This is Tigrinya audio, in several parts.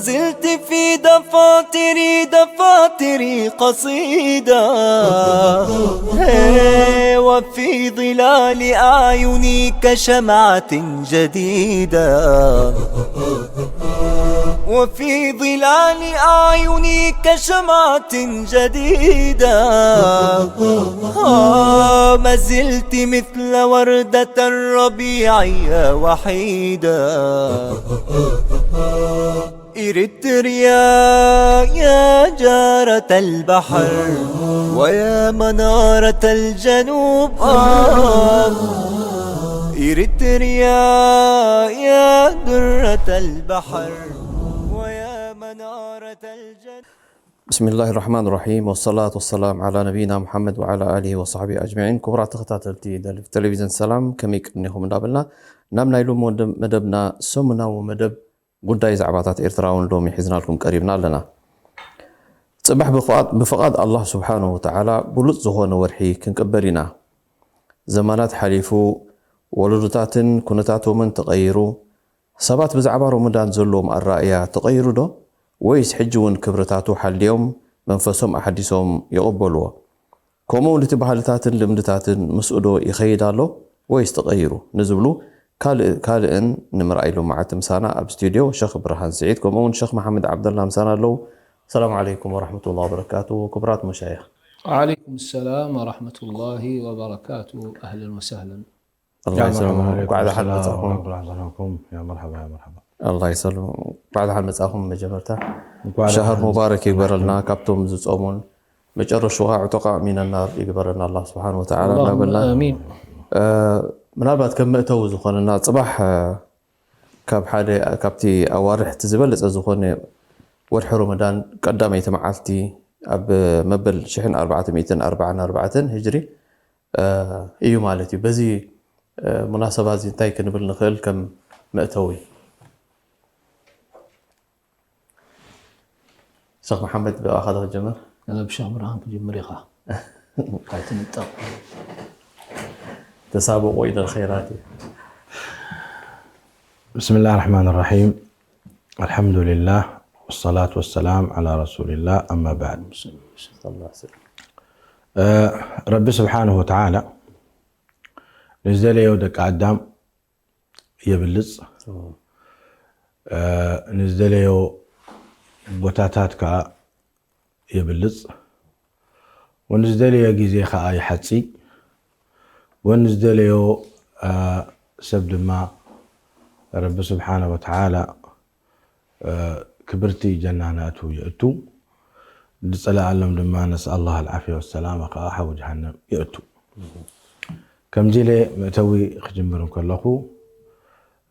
زلت في دفاتري، دفاتري قصيدة. هي، وفي ظلال أعينك شمعة جديدة. وفي ظلال أعينك شمعة جديدة. آه، ما زلت مثل وردة الربيع يا وحيدة. إريتريا يا جارة البحر ويا منارة الجنوب، آه. إريتريا يا درة البحر ويا منارة الجنوب. ብስሚላህ ራሕማን ራሒም፣ ወሰላቱ ወሰላም ዓላ ነቢይና ሙሓመድ ወዓላ ኣሊሂ ወሳሕቢ ኣጅመዒን። ክቡራት ተኸታተልቲ ቴሌቪዝን ሰላም፣ ከመይ ቀኒኹም እንዳበልና ናብ ናይ ሎሚ ወደ- መደብና፣ ሰሙናዊ መደብ ጉዳይ ዛዕባታት ኤርትራውን ሎሚ ሒዝናልኩም ቀሪብና ኣለና። ጽባሕ ብፍቓድ ኣላህ ስብሓነሁ ወተዓላ ብሉጽ ዝኾነ ወርሒ ክንቅበል ኢና። ዘመናት ሓሊፉ፣ ወለዶታትን ኩነታቶምን ተቐይሩ፣ ሰባት ብዛዕባ ሮመዳን ዘለዎም ኣረኣእያ ተቐይሩ ዶ? ወይስ ሕጂ እውን ክብርታቱ ሓልዮም መንፈሶም ኣሓዲሶም ይቕበልዎ? ከምኡ እውን እቲ ባህልታትን ልምድታትን ምስኡ ዶ ይኸይድ ኣሎ ወይስ ተቐይሩ? ንዝብሉ ካልእ ካልእን ንምርኣይ ሎማዓንቲ ምሳና ኣብ ስቱድዮ ሸኽ ብርሃን ስዒድ ከምኡ እውን ሸኽ መሓመድ ዓብደላ ምሳና ኣለዉ። ሰላም ዓለይኩም ወራሕመቱላሂ ወበረካቱ። ክቡራት መሻይኽ። وعليكم السلام ورحمة الله وبركاته. أهلا وسهلا. ኣላህ ይሰላም። እንኳዕ ደሓን መጻኹም። ራሕመቱላኩም ያ መርሓባ ያ መርሓባ። ኣላህ ይሰላም። እንኳዕ ደሓን መጻኹም። መጀመርታ እንኳዕ ሸሃር ደሓን ሙባረክ ይግበረልና። ካብቶም ዝጾሙን መጨረሽኡ ከዓ ዕተቃ ሚነናር ይግበረና ኣላህ ስብሓን ወተዓላ اللهم እናበልና آمين. እ፣ ምናልባት ከም መእተዊ ዝኾነና ጽባሕ እ፣ ካብ ሓደ ካብቲ ኣዋርሕ እቲ ዝበለጸ ዝኾነ ወርሒ ረመዳን ቀዳመይቲ መዓልቲ ኣብ መበል ሽሕን ኣርባዕተ ሚእትን ኣርባዓን ኣርባዕተን ህጅሪ እ፣ እዩ ማለት እዩ። በዚ እ፣ ሙናሰባ እዚ እንታይ ክንብል ንኽእል ከም መእተዊ? ሸኽ መሓመድ ብኣኻ ዶ ክጀምር? أنا بشيخ برهان كجمر يخا. قاعد نطق. ተሳብቆ ኢለ ኸይራት እዩ። بسم الله الرحمن الرحيم. الحمد لله والصلاة والسلام على رسول الله، أما بعد. ሰለላሁ ዐለይሂ ወሰለም። እ፣ ረቢ ስብሓንሁ ወተዓላ ንዝደለዮ ደቂ ኣዳም የብልጽ፣ እ፣ ንዝደለዮ ቦታታት ከዓ የብልጽ፣ ወንዝደለዮ ግዜ ከዓ ይሓጺ፣ ወንዝደለዮ እ፣ ሰብ ድማ ረቢ ስብሓንሁ ወተዓላ እ፣ ክብርቲ ጀና ናቱ የእቱ፣ ዝጸለኣሎም ድማ ነስኣላህ ኣልዓፍያ ወሰላማ ከዓ ሓዊ ጀሃነም የእቱ። ከምዚ ኢለ መእተዊ ክጅምር እንከለኹ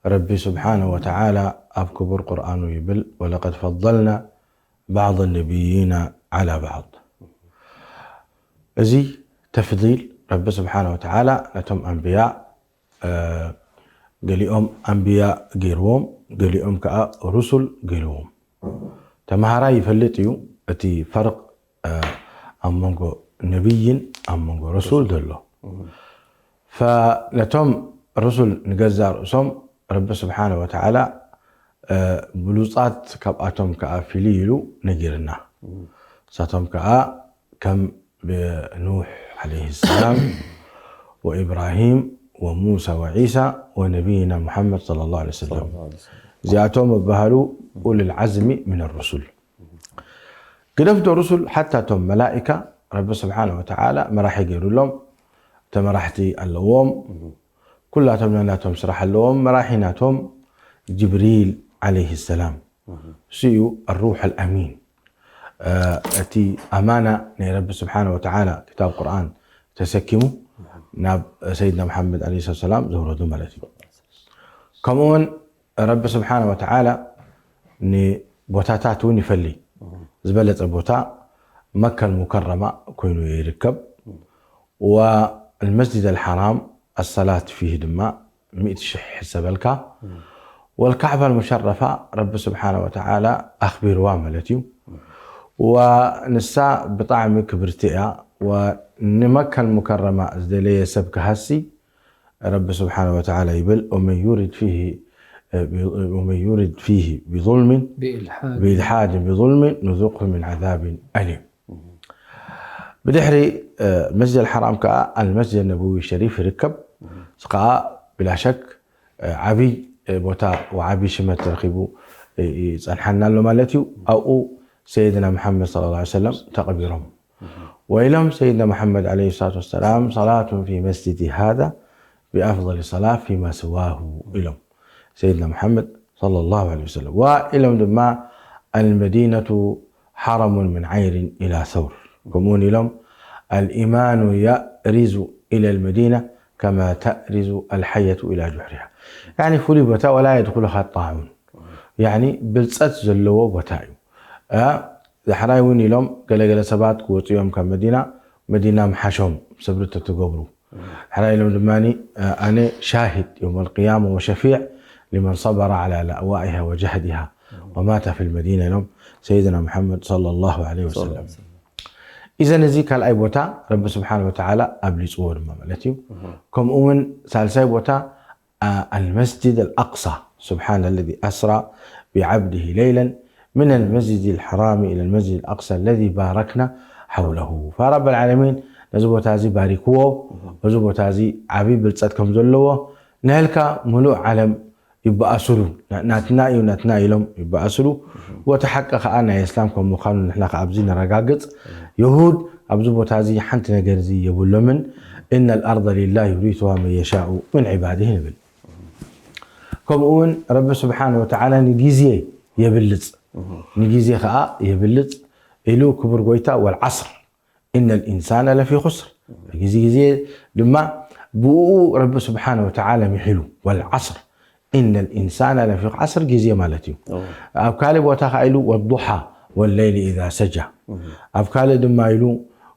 ረቢ ስብሓንሁ ወተዓላ ኣብ ክቡር ቁርኣኑ ይብል ወለቀድ ፈضልና بعض النبيين على بعض። እዚ ተፍዲል ረቢ ስብሓንሁ ወተዓላ ነቶም ኣንብያ እ፣ ገሊኦም ኣንብያ ገይርዎም፣ ገሊኦም ከዓ ሩሱል ገይርዎም። ተምሃራይ ይፈልጥ እዩ እቲ ፈርቕ እ፣ ኣብ መንጎ ነብይን ኣብ መንጎ ረሱል ዘሎ። ፈ ነቶም ሩሱል ንገዛእ ርእሶም ረቢ ስብሓነ ወተዓላ እ፣ ብሉጻት ካብኣቶም ከዓ ፍልይ ኢሉ ነጊርና። ንሳቶም ከዓ ከም ብኑሕ ዓለይሂ ሰላም ወኢብራሂም ወሙሳ ወዒሳ ወነቢይና ሙሓመድ ሰለላሁ ዐለይሂ ወሰለም። እዚኣቶም ይበሃሉ ኡሉል ዓዝሚ ሚነ ሩሱል። ግደፍ ዶ ሩሱል፣ ሓታ እቶም መላኢካ ረቢ ስብሓነ ወተዓላ መራሒ ገይሩሎም፣ ተመራሕቲ ኣለዎም። ኩላቶም ነናቶም ስራሕ ኣለዎም። መራሒ ናቶም ጅብሪል ዓለይሂ ሰላም፣ እሱ እዩ ኣሩሕ ኣልኣሚን። እ፣ እቲ ኣማና ናይ ረቢ ስብሓነ ወተዓላ ክታብ ቁርኣን ተሰኪሙ ናብ ሰይድና መሓመድ ዓለይሂ ሰላም ዘውረዱ ማለት እዩ። ከምኡውን ረቢ ስብሓነ ወተዓላ ንቦታታት እውን ይፈሊ። ዝበለጸ ቦታ መካ ኣልሙከረማ ኮይኑ ይርከብ። ወልመስጂድ ኣልሓራም ኣሰላት ፊህ ድማ ሚእቲ ሽሕ ይሕሰበልካ። ወልካዕባ ኣልሙሸረፋ ረቢ ስብሓነ ወተዓላ ኣኽቢርዋ ማለት እዩ። ወንሳ ብጣዕሚ ክብርቲ እያ። ወንመካ ኣልሙከረማ ዝደለየ ሰብ ክሃሲ ረቢ ስብሓነ ወተዓላ ይብል፣ "ወመን ዩሪድ ፊሂ ومن يرد فيه بظلم ብኢልሓድ ብኢልሓድ ብظልም ኑዙቅሁ ምን ዓዛብን ኣሊም። ብድሕሪ መስጅድ ኣልሓራም ከዓ ኣልመስጅድ ነበዊ ሸሪፍ ይርከብ። እዚ ከዓ ብላሸክ ዓብይ ቦታ ወዓብይ ሽመት ረኪቡ ይፀንሓና ኣሎ ማለት እዩ። ኣብኡ ሰይድና መሓመድ صلى الله عليه وسلم ተቐቢሮም። وإلهم سيدنا محمد عليه الصلاة والسلام صلاة في مسجدي هذا بأفضل صلاة فيما سواه. إلهم سيدنا محمد صلى الله عليه وسلم وإلهم ድማ المدينة حرم من عير إلى ثور. ከምኡውን ኢሎም الإيمان يأرز إلى المدينة كما تأرز الحية إلى جحرها. يعني ፍሉይ ቦታ ولا يدخلها الطاعون. يعني ብልፀት ዘለዎ ቦታ እዩ። ዳሕራይ እውን ኢሎም ገለገለ ሰባት ክወፁ እዮም ካብ መዲና፣ መዲና ምሓሾም ስብሪ ተትገብሩ። ዳሕራይ ኢሎም ድማ ኣነ ሻሂድ يوم القيامة وشفيع لمن صبر على لأوائها وجهدها ومات في المدينة ኢሎም ሰይድና ሙሓመድ صلى الله عليه وسلم። ኢዘን እዚ ካልኣይ ቦታ ረቢ ስብሓን ወተዓላ ኣብሊፅዎ ድማ ማለት እዩ። ከምኡ እውን ሳልሳይ ቦታ المسجد الأقصى سبحان الذي أسرى بعبده ليلا من المسجد الحرام إلى المسجد الأقصى الذي باركنا حوله. فرب العالمين ነዚ ቦታ እዚ ባሪክዎ። እዚ ቦታ እዚ ዓብይ ብልፀት ከም ዘለዎ ንህልካ ሙሉእ ዓለም ይበኣስሉ። ናትና እዩ ናትና ኢሎም ይበኣስሉ። ወቲ ሓቂ ከዓ ናይ እስላም ከም ምዃኑ ንሕና ከዓ ኣብዚ ነረጋግፅ። የሁድ ኣብዚ ቦታ እዚ ሓንቲ ነገር እዚ የብሎምን። إن الأرض لله يورثها من يشاء من عباده ንብል። ከምኡ እውን ረቢ ስብሓን ወተዓላ ንግዜ የብልፅ፣ ንግዜ ከዓ የብልፅ ኢሉ ክቡር ጎይታ والعصر إن الإنسان لفي خسر። ግዜ ግዜ ድማ ብኡ ረቢ ስብሓን ወተዓላ ምሒሉ والعصر إن الإنسان لفي خسر ግዜ ማለት እዩ። ኣብ ካልእ ቦታ ከዓ ኢሉ والضحى والليل إذا سجى ኣብ ካልእ ድማ ኢሉ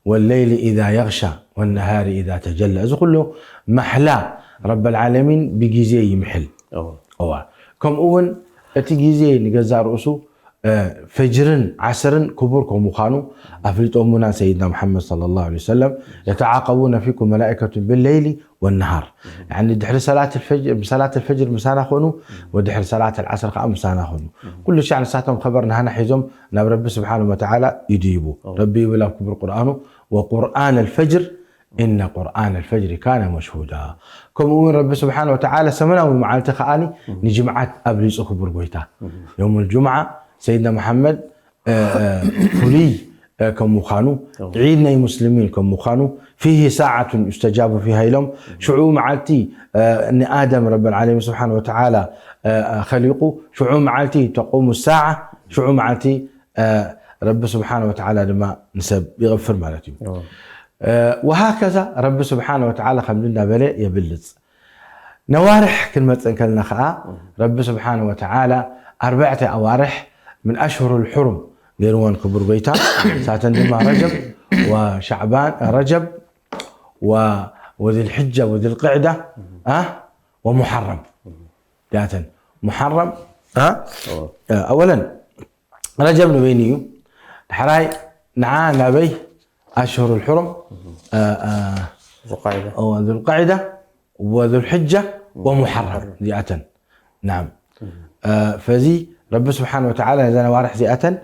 والليل إذا يغشى والنهار إذا تجلى። እዚ ኩሉ ማሕላ ረበል ዓለሚን ብግዜ ይምሕል። እዋ ከምኡ እውን እቲ ግዜ ንገዛእ ርእሱ ፈጅርን ዓስርን ክቡር ከም ምዃኑ ኣፍሊጦሙና ሰይድና ሙሓመድ صلى الله عليه وسلم. يتعاقبون فيكم ملائكة بالليل والنهار يعني ድሕሪ ሰላት ፈጅር ምሳና ኮኑ ወድሕሪ ሰላት ዓስር ከዓ ምሳና ኮኑ ኩሉ ሻዕ ንሳቶም ከበር ናህና ሒዞም ናብ ረቢ ስብሓን ወተዓላ ይድይቡ። ረቢ ይብል ኣብ ክቡር ቁርኣኑ وقرآن الفجر إن قرآن الفجر كان مشهودا። ከምኡ እውን ረቢ ስብሓን ወተዓላ ሰመናዊ መዓልቲ ከዓኒ ንጅምዓት ኣብሊፁ ክቡር ጎይታ። የውም ልጅምዓ ሰይድና መሓመድ ፍሉይ ከም ምዃኑ ዒድ ናይ ሙስሊሚን ከም ምዃኑ فيه ساعة يستجاب فيها ኢሎም ሽዑ መዓልቲ ንኣደም ረቢ ዓለሚን ስብሓን ወተዓላ ከሊቁ ሽዑ መዓልቲ ተቁሙ ሳዓ ሽዑ መዓልቲ ረቢ ስብሓን ወተዓላ ድማ ንሰብ ይቕፍር ማለት እዩ። وهكذا ረቢ ስብሓን ወተዓላ ከምዚ እንዳበለ የብልፅ። ነዋርሕ ክንመፅእ እንከልና ከዓ ረቢ ስብሓን ወተዓላ ኣርባዕተ ኣዋርሕ من أشهر الحرم ገይርዎን ክቡር ጎይታ ሳተን ድማ ረጀብ ወሻዕባን ረጀብ ወذي الحجة وذي القعدة ومحرم ዳተን محرم أولا ረጀብ ንበይኑ እዩ። ድሕራይ ንዓ ናበይ أشهر الحرم ዙልቃዒዳ ذو القعدة وذو الحجة ومحرم እዚኣተን نعم فዚ ረቢ ስብሓን ወተዓላ ነዘን ኣዋርሕ እዚኣተን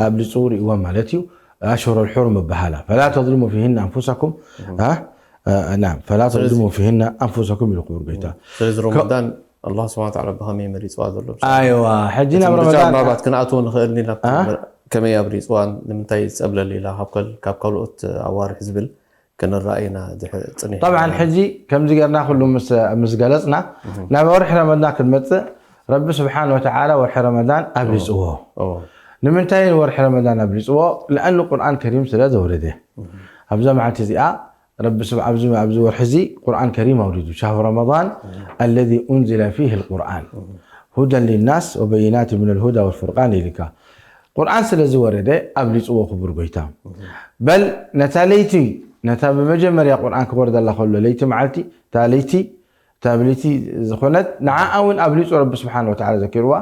ኣብሊፁ ሪእወን ማለት እዩ። أشهر الحرم ይበሃላ فلا تظلموا فيهن أنفسكم نعم فلا تظلموا فيهن أنفسكم ኢሉ ክቡር ጎይታ። ስለዚ ረመዳን ኣላህ ስብሓን ወተዓላ ብኸመይ መሪፅዋ ዘሎ ኣይዋ ሕጂ ናብ ምርጫ ረመዳን ምናልባት ክንኣትዎ ንኽእል ኢና ከመይ ኣብሪፅዋን ንምንታይ ዝፀብለል ኢላ ካብ ካልኦት ኣዋርሕ ዝብል ክንረኣይ ኢና ፅኒሕ طبعا ሕጂ ከምዚ ገርና ኩሉ ምስ ምስ ገለፅና ናብ ወርሒ ረመዳን ክንመፅእ ረቢ ስብሓን ወተዓላ ወርሒ ረመዳን ኣብሊፅዎ። ንምንታይ ንወርሒ ረመዳን ኣብሊፅዎ? لأن ቁርኣን ከሪም ስለ ዘውረደ ኣብዛ መዓልቲ እዚኣ ረቢ ስብ ኣብዚ ኣብዚ ወርሒ እዚ ቁርኣን ከሪም ኣውሪዱ شهر رمضان الذي أنزل فيه القرآن هدى للناس وبينات من الهدى والفرقان ኢልካ ቁርኣን ስለ ዝወረደ ኣብሊፅዎ ክቡር ጎይታ። በል ነታ ለይቲ ነታ ብመጀመርያ ቁርኣን ክወርደላ ከሎ ለይቲ መዓልቲ እታ ለይቲ እታ ለይቲ ዝኾነት ንዓኣ እውን ኣብሊፁ ረቢ ስብሓን ወተዓላ ዘኪርዋ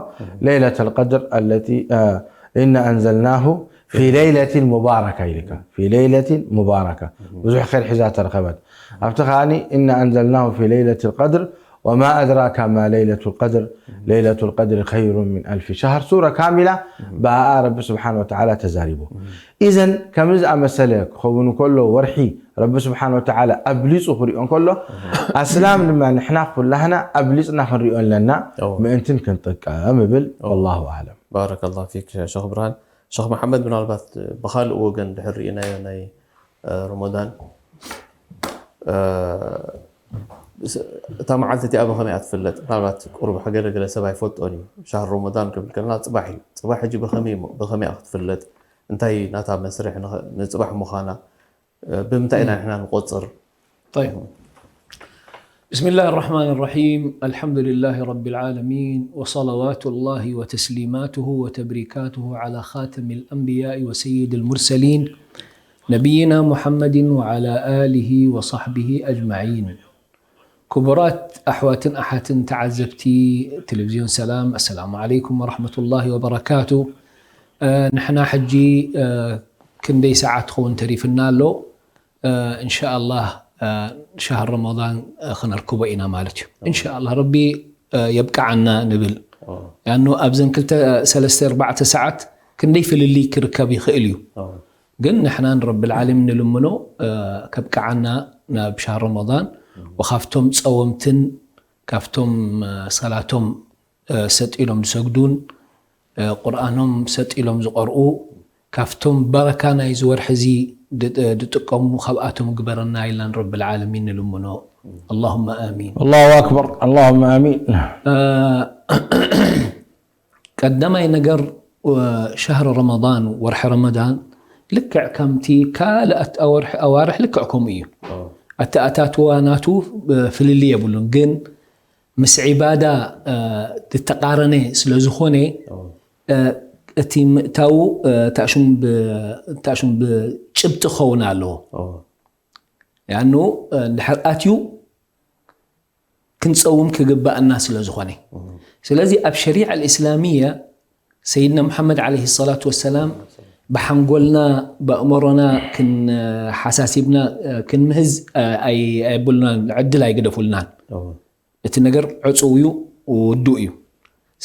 ليلة القدر التي إنا أنزلناه في ليلة مباركة ኢልካ في ليلة مباركة ብዙሕ ኸይር ሒዛ ተረኸበት። ኣብቲ ከዓኒ إنا أنزلناه في ليلة القدر وما أدراك ما ليلة القدر، ليلة القدر خير من ألف شهر. ሱራ ካሚላ ብኣኣ ረቢ ስብሓን ወተዓላ ተዛሪቡ። ኢዘን ከምዚ ዝኣመሰለ ክኸውን ከሎ፣ ወርሒ ረቢ ስብሓን ወተዓላ ኣብሊፁ ክሪኦ ከሎ፣ ኣስላም ድማ ንሕና ኩላህና ኣብሊፅና ክንሪኦ ኣለና፣ ምእንትን ክንጥቀም እብል። ወላሁ ኣዕለም። ባረከላሁ ፊክ ሸኽ ብርሃን። ሸኽ መሓመድ፣ ምናልባት ብኻልእ ወገን ድሕር ርኢናዮ ናይ ረመዳን፣ እታ መዓልቲ እቲኣ ብኸመይ እያ ትፍለጥ? ምናልባት ቁሩብ ገለ ገለ ሰብ ኣይፈልጦን እዩ። ሻህር ረመዳን ክብል ከለና ጽባሕ እዩ። ጽባሕ ሕጂ ብኸመይ ብኸመይ እያ ክትፍለጥ? እንታይ ናታ መስርሕ ንጽባሕ ምዃና ብምንታይ ኢና ንሕና ንቆጽር? طيب. بسم الله الرحمن الرحيم. الحمد لله رب العالمين، وصلوات الله وتسليماته وتبريكاته على خاتم الأنبياء وسيد المرسلين، نبينا محمد وعلى آله وصحبه أجمعين. ክቡራት ኣሕዋትን ኣሓትን ተዓዘብቲ ቴሌቪዝዮን ሰላም፣ ኣሰላሙ ዓለይኩም ወረሕመቱላሂ ወበረካቱ። ንሕና ሕጂ ክንደይ ሰዓት ክኸውን ተሪፍና ኣሎ? እንሻኣላህ ሻህር ረመዳን ክነርክቦ ኢና ማለት እዩ። እንሻኣላህ ረቢ የብቅዓና ንብል። ያኑ ኣብዘን ክልተ ሰለስተ ኣርባዕተ ሰዓት ክንደይ ፍልልይ ክርከብ ይኽእል እዩ። ግን ንሕና ንረብል ዓለሚን ንልምኖ ከብቅዓና ናብ ሻህር ረመዳን፣ ወካብቶም ጸወምትን ካብቶም ሰላቶም ሰጥ ኢሎም ዝሰግዱን ቁርኣኖም ሰጥ ኢሎም ዝቐርኡ፣ ካብቶም በረካ ናይዚ ወርሒ እዚ ዝጥቀሙ ካብኣቶም ግበረና ኢልና ንረብል ዓለሚን ንልምኖ። ኣላሁመ ኣሚን። ኣላሁ ኣክበር። ኣላሁመ ኣሚን። ቀዳማይ ነገር ሻህር ረመዳን፣ ወርሒ ረመዳን ልክዕ ከምቲ ካልኣት ኣዋርሕ ልክዕ ከምኡ እዩ። ኣተኣታትዋ ናቱ ፍልልይ የብሉን። ግን ምስ ዒባዳ ዝተቃረነ ስለ ዝኾነ እቲ ምእታዉ ታሽም ብጭብጢ ክኸውን ኣለዎ። ያኑ እንድሕር ኣትዩ ክንፀውም ክግባእና ስለ ዝኾነ። ስለዚ ኣብ ሸሪዓ ኣልእስላሚያ ሰይድና ሙሓመድ ዓለይሂ ሰላቱ ወሰላም ብሓንጎልና ብኣእምሮና ክንሓሳሲብና ክንምህዝ ኣይብሉናን፣ ዕድል ኣይገደፉልናን። እቲ ነገር ዕፁው እዩ፣ ውዱእ እዩ።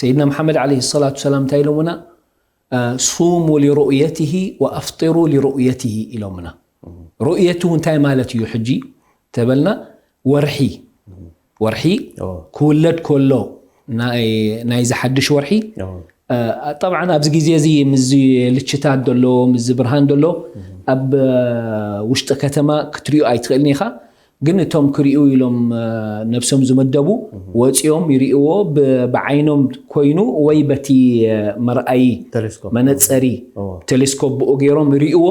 ሰይድና ሙሓመድ ዓለይሂ ሰላቱ ወሰላም እንታይ ኢሎምና? ሱሙ ሊሩእየትሂ ወኣፍጢሩ ሊሩእየትሂ ኢሎምና። ሩእየቱ እንታይ ማለት እዩ? ሕጂ ተበልና ወርሒ ወርሒ ክውለድ ከሎ ናይዚ ሓድሽ ወርሒ ጠብዓን ኣብዚ ግዜ እዚ ምዚ ልችታት ደሎ ምዚ ብርሃን ደሎ ኣብ ውሽጢ ከተማ ክትሪኦ ኣይትኽእልን ኢኻ። ግን እቶም ክሪኡ ኢሎም ነብሶም ዝመደቡ ወፂኦም ይሪእዎ ብዓይኖም ኮይኑ ወይ በቲ መርኣይ መነፀሪ ቴሌስኮፕ ብኡ ገይሮም ይሪእዎ።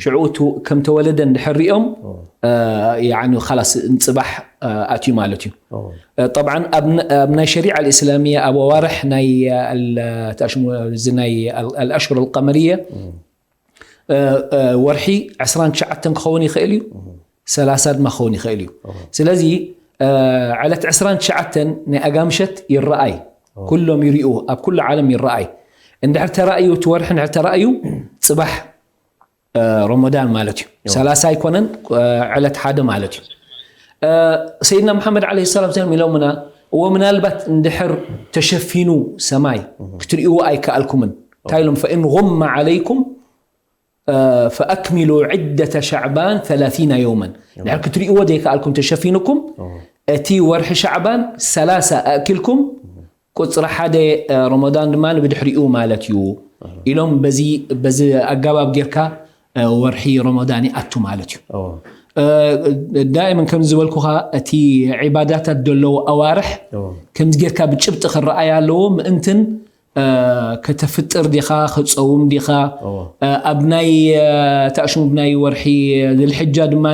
ሽዑ ከምተወለደ እንድሕር ሪኦም ላስ ንፅባሕ ኣትዩ ማለት እዩ። ጠብዓ ኣብ ናይ ሸሪዓ ልእስላሚያ ኣብ ኣዋርሕ ናይ ኣልኣሽሁር ኣልቀመርየ ወርሒ ዕስራን ትሽዓተን ክኸውን ይኽእል እዩ፣ ሰላሳ ድማ ክኸውን ይኽእል እዩ። ስለዚ ዕለት ዕስራን ትሽዓተን ናይ ኣጋምሸት ይረኣይ፣ ኩሎም ይሪኡ፣ ኣብ ኩሉ ዓለም ይረኣይ። እንድሕር ተራእዩ እቲ ወርሒ እንድሕር ተራእዩ ፅባሕ ረመዳን ማለት እዩ። ሰላሳ ኣይኮነን፣ ዕለት ሓደ ማለት እዩ። ሰይድና መሓመድ ዓለይሂ ሰላም ሰለም ኢሎምና እዎ ምናልባት እንድሕር ተሸፊኑ ሰማይ ክትርእይዎ ኣይከኣልኩምን። እንታይ ኢሎም? ፈኢን ጉመ ዓለይኩም ፈኣክሚሉ ዒደተ ሸዕባን ሰላሲና የውመን። ድሕር ክትርእይዎ ዘይከኣልኩም ተሸፊኑኩም እቲ ወርሒ ሸዕባን ሰላሳ ኣእኪልኩም ቁፅሪ ሓደ ረመዳን ድማ ብድሕሪኡ ማለት እዩ ኢሎም በዚ ኣገባብ ጌርካ ወርሒ ረመዳን ይኣቱ ማለት እዩ። ዳእመን ከም ዝበልኩኻ እቲ ዒባዳታት ዘለዎ ኣዋርሕ ከምዚ ጌርካ ብጭብጢ ክረኣይ ኣለዎ። ምእንትን ከተፍጥር ዲኻ ክፀውም ዲኻ ኣብ ናይ ተእሽሙ ናይ ወርሒ ዝልሕጃ ድማ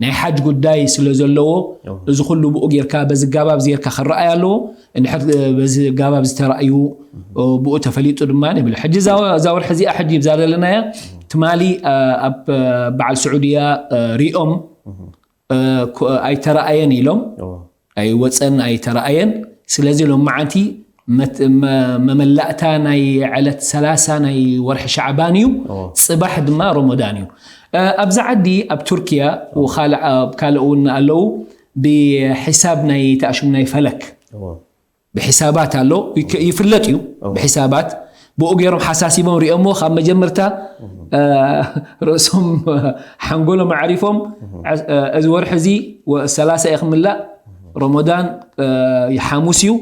ናይ ሓጅ ጉዳይ ስለ ዘለዎ እዚ ኩሉ ብኡ ጌርካ በዚ ጋባብ ጌርካ ክረኣይ ኣለዎ። እንድሕር በዚ ጋባብ ዝተረእዩ ብኡ ተፈሊጡ ድማ ይብል። ሕጂ እዛ ወርሒ እዚኣ ሕጂ ብዛ ዘለናያ ትማሊ ኣብ በዓል ስዑድያ ሪኦም ኣይተረኣየን ኢሎም ኣይወፀን ኣይተረኣየን። ስለዚ ሎም መዓንቲ መመላእታ ናይ ዕለት ሰላሳ ናይ ወርሒ ሻዕባን እዩ። ፅባሕ ድማ ረመዳን እዩ። ኣብዚ ዓዲ ኣብ ቱርኪያ ካልእ እውን ኣለዉ ብሒሳብ ናይ ተኣሽሙ ናይ ፈለክ ብሒሳባት ኣሎ ይፍለጥ እዩ። ብሒሳባት ብኡ ገይሮም ሓሳሲቦም ሪኦሞ ካብ መጀመርታ ርእሶም ሓንጎሎም ኣዕሪፎም፣ እዚ ወርሒ እዚ ሰላሳ እዩ ክምላእ፣ ረመዳን ሓሙስ እዩ፣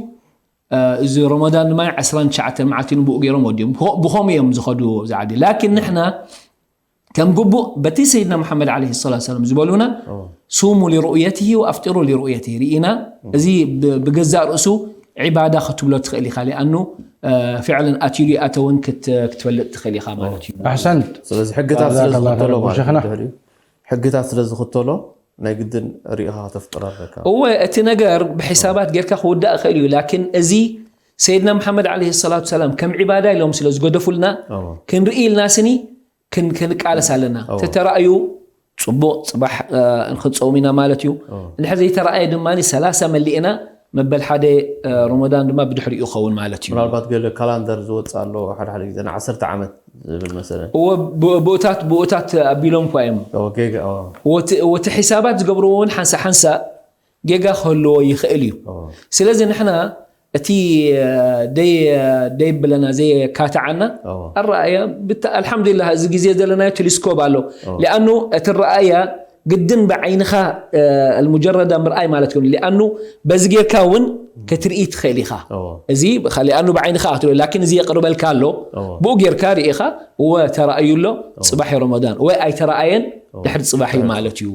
እዚ ረመዳን ድማ ዓስራን ትሽዓተን መዓልቲ ብኡ ገይሮም ወዲኦም። ብኸምኡ እዮም ዝኸዱ ኣብዚ ዓዲ። ላኪን ንሕና ከም ግቡእ በቲ ሰይድና ሙሓመድ ዓለይሂ ሰላቱ ሰላም ዝበሉና ሱሙ ሊሩእየትሂ ወኣፍጢሩ ሊሩእየትሂ ርኢና፣ እዚ ብገዛእ ርእሱ ዒባዳ ክትብሎ ትኽእል ኢኻ። ሊኣኑ ፍዕለን ኣትዩ ኣተውን ክትፈልጥ ትኽእል ኢኻ ማለት እዩ። ኣሕሰንት። ስለዚ ሕግታት ስለዝኽተሎ ማለት እዩ። ሕግታት ስለዝኽተሎ ናይ ግድን ሪኢኻ ከተፍጥር ኣለካ። እወ፣ እቲ ነገር ብሒሳባት ጌርካ ክውዳእ ይኽእል እዩ። ላኪን እዚ ሰይድና ሙሓመድ ዓለይሂ ሰላቱ ሰላም ከም ዒባዳ ኢሎም ስለ ዝገደፉልና ክንርኢ ኢልና ስኒ ክንቃለስ ኣለና። ተተራእዩ ፅቡቕ፣ ፅባሕ ክንፀውም ኢና ማለት እዩ። እንድሕር ዘይተረኣየ ድማ ሰላሳ መሊእና መበል ሓደ ረመዳን ድማ ብድሕሪኡ ይኸውን ማለት እዩ። ምናልባት ገለ ካላንደር ዝወፅእ ኣሎ ሓደ ሓደ ግዜ ንዓሰርተ ዓመት ዝብል መሰለ። ብኡታት ብኡታት ኣቢሎም እኳ እዮም። እቲ ሒሳባት ዝገብርዎ እውን ሓንሳ ሓንሳ ጌጋ ክህልዎ ይኽእል እዩ። ስለዚ ንሕና እቲ ደይ ብለና ዘየካትዓና ኣረኣያ ኣልሓምዱሊላህ እዚ ግዜ ዘለናዮ ቴሌስኮፕ ኣሎ። ሊኣኑ እቲ ረኣያ ግድን ብዓይንኻ ልሙጀረዳ ምርኣይ ማለት ግን ሊኣኑ በዚ ጌርካ እውን ክትርኢ ትኽእል ኢኻ። እዚ ሊኣኑ ብዓይንኻ ክትርኢ ላኪን እዚ የቅርበልካ ኣሎ። ብኡ ጌርካ ርኢኻ እወ ተራእዩ ኣሎ፣ ፅባሕ ረመዳን ወይ ኣይተረኣየን ድሕሪ ፅባሕ እዩ ማለት እዩ።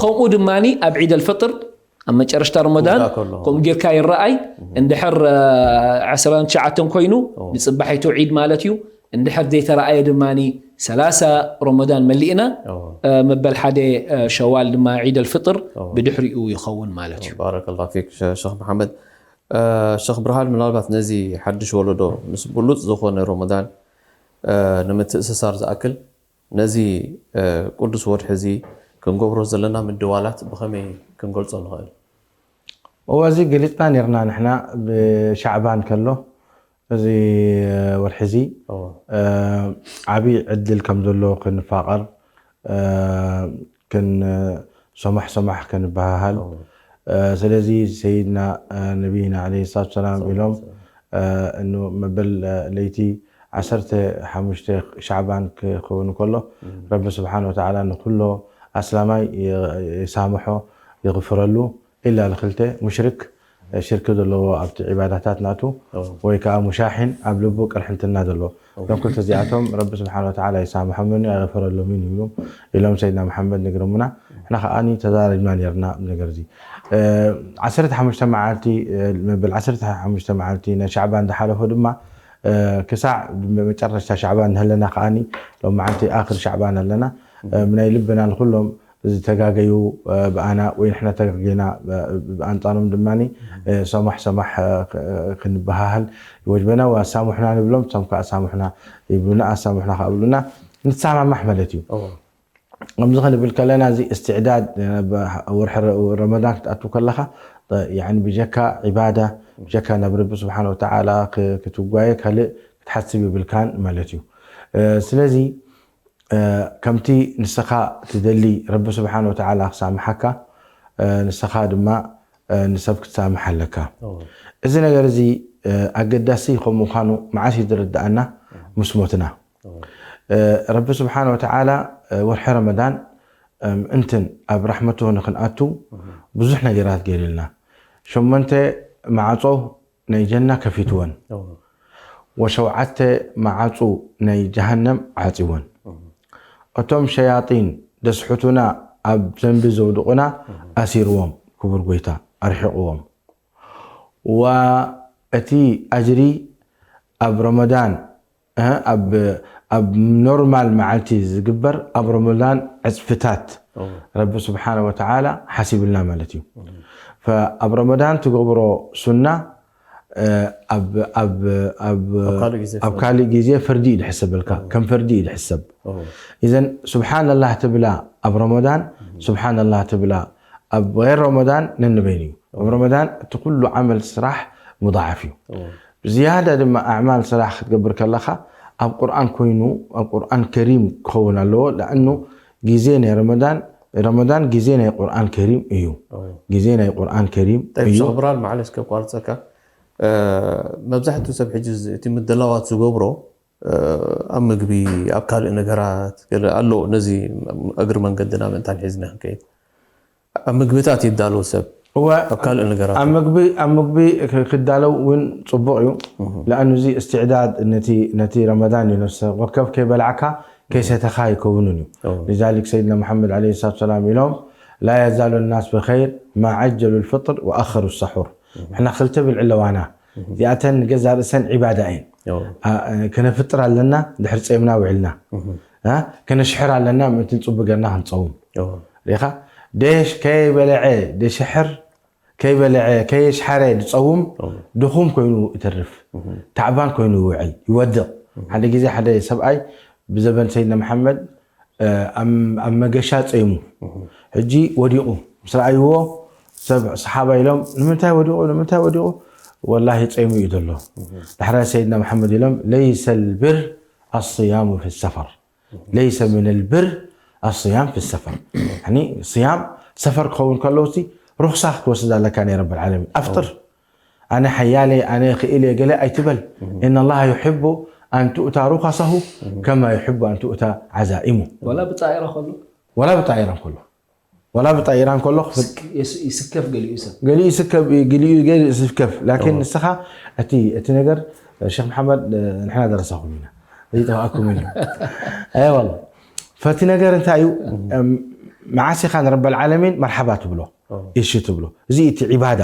ከምኡ ድማ ኣብ ዒድ ኣልፍጥር ኣብ መጨረሽታ ረመዳን ከምኡ ጌርካ ይረኣይ። እንድሕር ዓስራን ትሽዓተን ኮይኑ ንፅባሒቱ ዒድ ማለት እዩ። እንድሕር ዘይተረኣየ ድማ ሰላሳ ረመዳን መሊእና መበል ሓደ ሸዋል ድማ ዒድ ኣልፍጥር ብድሕሪኡ ይኸውን ማለት እዩ። ባረከላሁ ፊክ ሸኽ መሓመድ። ሸኽ ብርሃን፣ ምናልባት ነዚ ሓድሽ ወለዶ ምስ ብሉፅ ዝኾነ ረመዳን ንምትእስሳር ዝኣክል ነዚ ቅዱስ ወርሒ እዚ ክንገብሮ ዘለና ምድዋላት ብኸመይ ክንገልጾ ንኽእል? እወ፣ እዚ ገሊጽና ኔርና ንሕና ብሻዕባን ከሎ እዚ ወርሒ እዚ ዓቢ ዕድል ከም ዘሎ ክንፋቐር ክን ሶማሕ ሶማሕ ክንበሃሃል። ስለዚ ሰይድና ነቢይና ዓለይሂ ሰላቱ ሰላም ኢሎም እኑ መበል ለይቲ ዓሰርተ ሓሙሽተ ሻዕባን ክኸውን ከሎ ረቢ ስብሓን ወተዓላ ንኩሎ ኣስላማይ ይሳምሖ ይغፍረሉ ኢላ ንክልተ ሙሽርክ ሽርክ ዘለዎ ኣብቲ ዒባዳታት ናቱ ወይ ከዓ ሙሻሒን ኣብ ልቡ ቅርሕንትና ዘለዎ እዞም ክልተ እዚኣቶም ረቢ ስብሓን ወተዓላ ይሳምሖምን ኣይغፈረሎምን ይብሉ ኢሎም ሰይድና መሓመድ ነግረሙና። ንሕና ከዓኒ ተዛሪብና ነርና ነገር እዚ ዓሰርተ ሓሙሽተ መዓልቲ መበል ዓሰርተ ሓሙሽተ መዓልቲ ናይ ሻዕባን ዝሓለፎ ድማ ክሳዕ መጨረሽታ ሻዕባን ንህለና ከዓኒ ሎም መዓልቲ ኣክር ሻዕባን ኣለና ናይ ልብና ንኩሎም ዝተጋገዩ ብኣና ወይ ንሕና ተጋገና ብኣንጻሮም ድማ ሰማሕ ሰማሕ ክንበሃሃል ይወጅበና ወኣሳሙሕና ንብሎም እቶም ከዓ ኣሳሙሕና ይብሉና ኣሳሙሕና ከዓ ብሉና ንተሰማማሕ ማለት እዩ። ከምዚ ክንብል ከለና እዚ እስትዕዳድ ወርሒ ረመዳን ክትኣቱ ከለካ ብጀካ ዒባዳ ብጀካ ናብ ረቢ ስብሓን ወተዓላ ክትጓየ ካልእ ክትሓስብ ይብልካን ማለት እዩ። ስለዚ ከምቲ ንስኻ ትደሊ ረቢ ስብሓን ወተዓላ ክሳምሓካ ንስኻ ድማ ንሰብ ክትሳምሕ ኣለካ። እዚ ነገር እዚ ኣገዳሲ ከም ምዃኑ መዓስ እዩ ዝርድኣና? ምስ ሞትና። ረቢ ስብሓን ወተዓላ ወርሒ ረመዳን ምእንትን ኣብ ራሕመቱ ንክንኣቱ ብዙሕ ነገራት ገይሩልና። ሸሞንተ ማዕጾ ናይ ጀና ከፊትወን ወሸውዓተ መዓጹ ናይ ጀሃነም ዓጺወን እቶም ሸያጢን ደስሑቱና ኣብ ዘንቢ ዘውድቑና ኣሲርዎም ክቡር ጎይታ ኣርሒቕዎም ወእቲ ኣጅሪ ኣብ ረመዳን ኣብ ኖርማል መዓልቲ ዝግበር ኣብ ረመዳን ዕፅፍታት ረቢ ስብሓን ወተዓላ ሓሲብልና ማለት እዩ። ኣብ ረመዳን ትገብሮ ሱና ኣብ ካልእ ግዜ ፍርዲ እዩ ዝሕሰበልካ ከም ፍርዲ እዩ ዝሕሰብ። እዘን ስብሓን ኣላህ ትብላ ኣብ ረመዳን ስብሓን ኣላህ ትብላ ኣብ غير ረመዳን ነንበይን እዩ። ኣብ ረመዳን እቲ ኩሉ ዓመል ስራሕ ሙضዓፍ እዩ። ብዝያዳ ድማ ኣዕማል ስራሕ ክትገብር ከለኻ ኣብ ቁርኣን ኮይኑ ኣብ ቁርኣን ከሪም ክኸውን ኣለዎ። ለኣኑ ግዜ ናይ ረመዳን ረመዳን ግዜ ናይ ቁርኣን ከሪም እዩ። ግዜ ናይ ቁርኣን ከሪም እዩ። ሸኽብራል ማዕለስ ከቋርፀካ፣ መብዛሕትኡ ሰብ ሕጂ እቲ ምድላዋት ዝገብሮ ኣብ ምግቢ፣ ኣብ ካልእ ነገራት ኣሎ። ነዚ እግሪ መንገድና ምእንታን ሒዝና ክንከይድ፣ ኣብ ምግብታት ይዳለዉ ሰብ፣ ኣብ ካልእ ነገራት። ኣብ ምግቢ ክዳለው እውን ፅቡቕ እዩ። ለኣኑ እዚ እስትዕዳድ ነቲ ረመዳን እዩ። ነፍሰ ወከፍ ከይበላዕካ ከይሰተኻ ኣይከውንን እዩ። ሊዛሊክ ሰይድና መሓመድ ለ ሰላት ሰላም ኢሎም ላ የዛሉ ናስ ብኸይር ማ ዓጀሉ ልፍጥር ወኣኸሩ ሰሑር። ንሕና ክልተ ብልዒ ኣለዋና። እዚኣተን ንገዛ ርእሰን ዒባዳ እየን። ከነፍጥር ኣለና ድሕሪ ፀምና ውዕልና። ከነሽሕር ኣለና ምእንቲ ንፅቡ ገርና ክንፀውም። ሪኻ ደሽ ከይበለዐ ደሽሕር ከይበለዐ ከየሽሓረ ዝፀውም ድኹም ኮይኑ ይተርፍ። ታዕባን ኮይኑ ይውዕል ይወድቕ። ሓደ ግዜ ሓደ ሰብኣይ ብዘበን ሰይድና መሓመድ ኣብ መገሻ ፀይሙ ሕጂ ወዲቑ ምስ ረኣይዎ ሰብ ሰሓባ ኢሎም ንምንታይ ወዲቑ ንምንታይ ወዲቑ ወላሂ ፀይሙ እዩ ዘሎ። ዳሕራይ ሰይድና መሓመድ ኢሎም ለይሰ ልብር ኣስያሙ ፊ ሰፈር ለይሰ ምን ልብር ኣስያም ፊ ሰፈር። ስያም ሰፈር ክኸውን ከለውሲ ሩክሳ ክትወስድ ኣለካ ናይ ረብ ዓለሚን ኣፍጥር ኣነ ሓያለ ኣነ ክእል እየ ገለ ኣይትበል። إن الله يحب أن تؤتى رخصه كما يحب أن تؤتى عزائمه. ወላ ብጣኢራ ከሎ ወላ ብጣኢራ ከሎ ወላ ብጣኢራ ከሎ ክፍል ይስከፍ ገሊኡ ሰብ ገሊኡ ይስከፍ ገሊኡ ገሊኡ ይስከፍ ላኪን ንስኻ እቲ እቲ ነገር ሸክ መሓመድ ንሕና ደረሳኹም ኢና ዘይጠፋእኩም እዩ። ኣይ ወላ ፈቲ ነገር እንታይ እዩ? መዓስ ኢኻ ንረበል ዓለሚን መርሓባ ትብሎ እሺ ትብሎ። እዚ እቲ ዒባዳ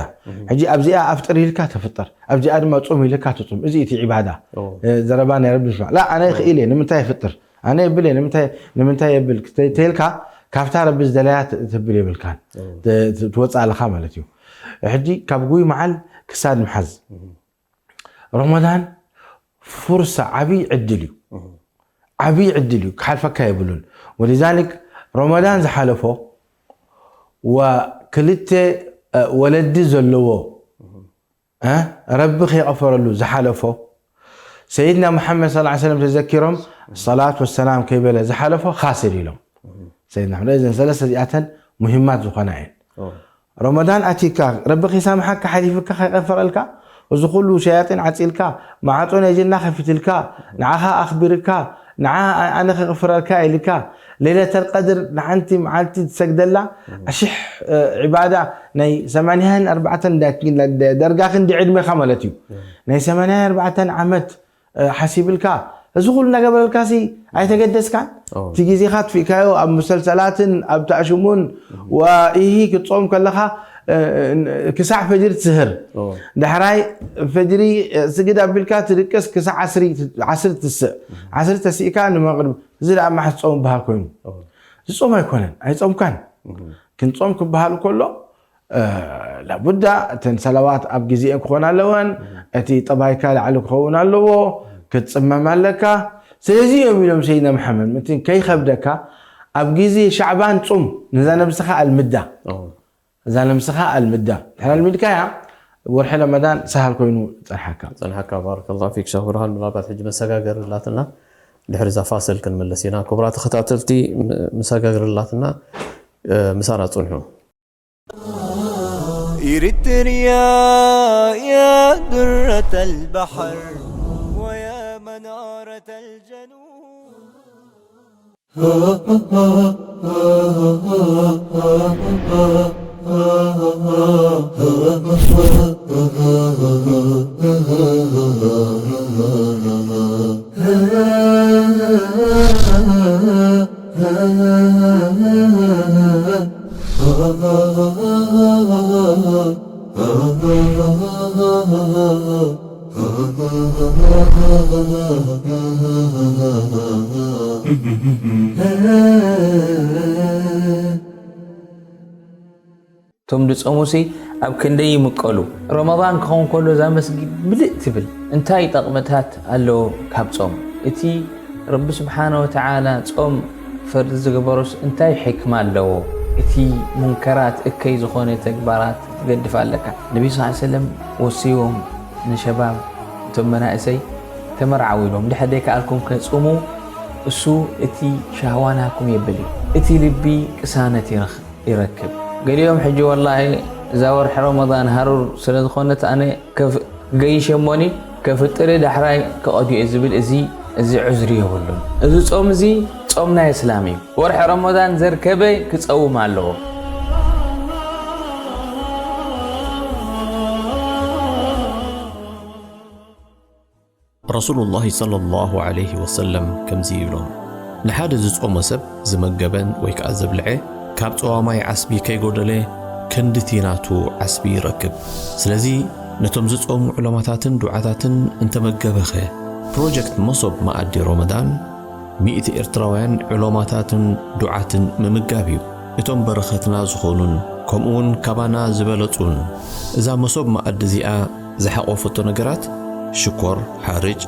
ሕጂ ኣብዚኣ ኣፍጥር ኢልካ ተፍጥር ኣብዚኣ ድማ ፁም ኢልካ ትፁም። እዚ እቲ ዒባዳ ዘረባ ናይ ረቢ ስማ ላ ኣነ ይኽእል እየ ንምንታይ ይፍጥር ኣነ የብል እየ ንምንታይ የብል ተልካ ካብታ ረቢ ዝደለያ ትብል የብልካን ትወፅእ ኣለካ ማለት እዩ። ሕጂ ካብ ጉይ መዓል ክሳድ ምሓዝ ረመዳን ፉርሳ ዓብይ ዕድል እዩ። ዓብይ ዕድል እዩ ክሓልፈካ የብሉን። ወሊዛሊክ ረመዳን ዝሓለፎ ወክልተ ወለዲ ዘለዎ ረቢ ከይቐፈረሉ ዝሓለፎ ሰይድና ሙሓመድ ስ ሰለም ተዘኪሮም ሰላት ወሰላም ከይበለ ዝሓለፎ ካስር ኢሎም። ሰይድና ሙሓመድ እዘን ሰለስተ እዚኣተን ሙሂማት ዝኾና እየን። ረመዳን ኣቲካ ረቢ ከይሳምሓካ ሓሊፍካ ከይቐፈረልካ እዚ ኩሉ ሸያጢን ዓፂልካ ማዓፆ ናይ ጀና ከፊትልካ ንዓኻ ኣኽቢርካ ንዓ ኣነ ከቕፍረልካ ኢልካ ሌለተል ቀድር ንሓንቲ መዓልቲ ትሰግደላ ኣሽሕ ዒባዳ ናይ ሰማንያን ኣርባዕተን ደርጋ ክንዲ ዕድሜኻ ማለት እዩ ናይ ሰማንያን ኣርባዕተን ዓመት ሓሲብልካ እዚ ኩሉ እናገበረልካ ሲ ኣይተገደስካን እቲ ግዜኻ ትፍእካዮ ኣብ ሙሰልሰላትን ኣብ ተኣሽሙን ወኢሂ ክትፆም ከለኻ ክሳዕ ፈጅሪ ትስህር ዳሕራይ ፈጅሪ ስግድ ኣቢልካ ትድቅስ ክሳዕ ዓስሪ ትስእ ዓስሪ ተስእካ ንመቕርብ እዚ ደኣ ማሕስ ፆም ይበሃል ኮይኑ ዝፆም ኣይኮነን ኣይፀምካን ክንፆም ክበሃል ከሎ ላቡዳ እተን ሰለዋት ኣብ ግዜአን ክኾና ኣለወን እቲ ጠባይካ ላዕሊ ክኸውን ኣለዎ ክትፅመም ኣለካ ስለዚ እዮም ኢሎም ሰይድና መሓመድ ምትን ከይከብደካ ኣብ ግዜ ሻዕባን ፁም ነዛ ነብስኻ ኣልምዳ እዛ ነብስኻ ኣልምዳ ድሕር ኣልሚድካያ ወርሒ ረመዳን ሰሃል ኮይኑ ፀንሓካ ፀንሓካ ባረከላሁ ፊክ ሸኽ ብርሃን ምናልባት ሕጂ መሰጋገሪ ላትና ድሕሪ እዛ ፋስል ክንምለስ ኢና ክቡራ ተኸታተልቲ መሰጋገሪ ላትና ምሳና ፅንሑ إريتريا يا درة البحر ويا منارة الجنوب እቶም ድጸሙሲ ኣብ ክንደይ ይምቀሉ። ረመዳን ክኸውን ከሎ እዛ መስጊድ ምልእ ትብል። እንታይ ጠቕምታት ኣለዎ ካብ ጾም? እቲ ረቢ ስብሓነ ወተዓላ ጾም ፈርዲ ዝገበሮስ እንታይ ሕክማ ኣለዎ? እቲ ሙንከራት እከይ ዝኾነ ተግባራት ትገድፍ ኣለካ። ነቢ ስ ሰለም ወስይዎም ንሸባብ እቶም መናእሰይ ተመርዓው ኢሎም ድሕር ደይከኣልኩም ከ ጽሙ እሱ እቲ ሻህዋ ናኩም የብል እዩ። እቲ ልቢ ቅሳነት ይረኽ-፣ ይረክብ። ገሊኦም ሕጂ ወላሂ እዛ ወርሒ ረመዳን ሃሩር ስለ ዝኾነት ኣነ ከፍ-፣ ገይሸሞኒ ከፍጥር ዳሕራይ ክቐድዮ ዝብል እዚ፣ እዚ ዕዝሪ የብሉን። እዚ ጾም እዚ ጾም ናይ እስላም እዩ። ወርሒ ረመዳን ዘርከበ ክጸውም ኣለዎ። ረሱሉላሂ ሰለላሁ ዐለይሂ ወሰለም ከምዚ ይብሎም፣ ንሓደ ዝጾመ ሰብ ዝመገበን ወይ ከኣ ዘብልዐ፣ ካብ ጸዋማይ ዓስቢ ከይጎደለ ክንድቲ ናቱ ዓስቢ ይረክብ። ስለዚ ነቶም ዝጾሙ ዑለማታትን ዱዓታትን እንተመገበኸ፣ ፕሮጀክት መሶብ መኣዲ ረመዳን ሚእቲ ኤርትራውያን ዑለማታትን ዱዓትን ምምጋብ እዩ። እቶም በረኸትና ዝኾኑን ከምኡውን ካባና ዝበለጹን። እዛ መሶብ መኣዲ እዚኣ ዝሓቖፈቶ ነገራት ሽኮር፣ ሓርጭ፣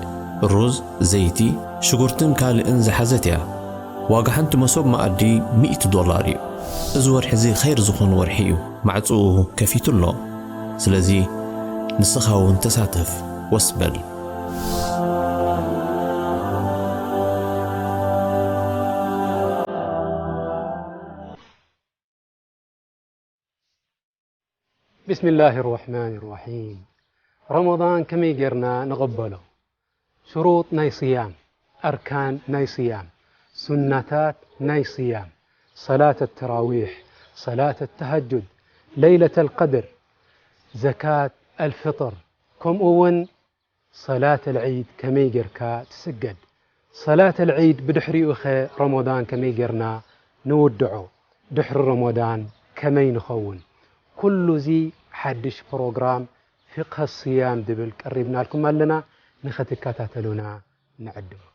ሩዝ፣ ዘይቲ፣ ሽጉርትን ካልእን ዝሓዘት እያ። ዋጋ ሓንቲ መሶብ መኣዲ ሚእቲ ዶላር እዩ። እዚ ወርሒ እዚ ኸይር ዝኾነ ወርሒ እዩ። ማዕጽኡ ከፊቱ ኣሎ። ስለዚ ንስኻ እውን ተሳተፍ፣ ወስ በል። بسم الله الرحمن الرحيم. ረመዳን ከመይ ጌርና ንቐበሎ? ሽሩጥ ናይ ስያም፣ ኣርካን ናይ ስያም፣ ሱናታት ናይ ስያም፣ ሰላት ተራዊሕ፣ ሰላት ተሃጁድ፣ ለይለት ኣልቀድር፣ ዘካት ኣልፍጥር፣ ከምኡ እውን ሰላት ኣልዒድ ከመይ ጌርካ ትስገድ? ሰላት ኣልዒድ ብድሕሪኡ ኸ ረመዳን ከመይ ጌርና ንውድዖ? ድሕሪ ረመዳን ከመይ ንኸውን? ኩሉ እዚ ሓድሽ ፕሮግራም ፊቅሀ ስያም ዝብል ቀሪብናልኩም ኣለና። ንኽትከታተሉና ንዕድመኩም።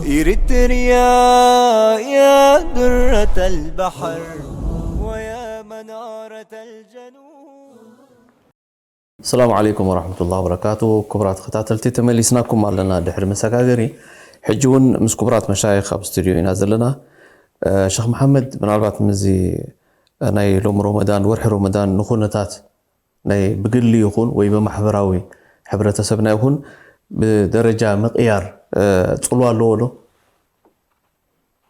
إريتريا يا درة البحر ويا منارة الجنوب. السلام عليكم ورحمة الله وبركاته. ክቡራት ተኸታተልቲ ተመሊስናኩም ኣለና ድሕሪ መሰጋገሪ። ሕጂ እውን ምስ ክቡራት መሻይኽ ኣብ ስቱድዮ ኢና ዘለና። እ፣ ሸኽ መሓመድ፣ ምናልባት ምስዚ ናይ ሎም ሮመዳን፣ ወርሒ ሮመዳን ንኹነታት ናይ ብግሊ ይኹን ወይ ብማሕበራዊ ሕብረተሰብና ይኹን ብደረጃ ምቕያር፣ እ፣ ጽልዋ ኣለዎ ዶ?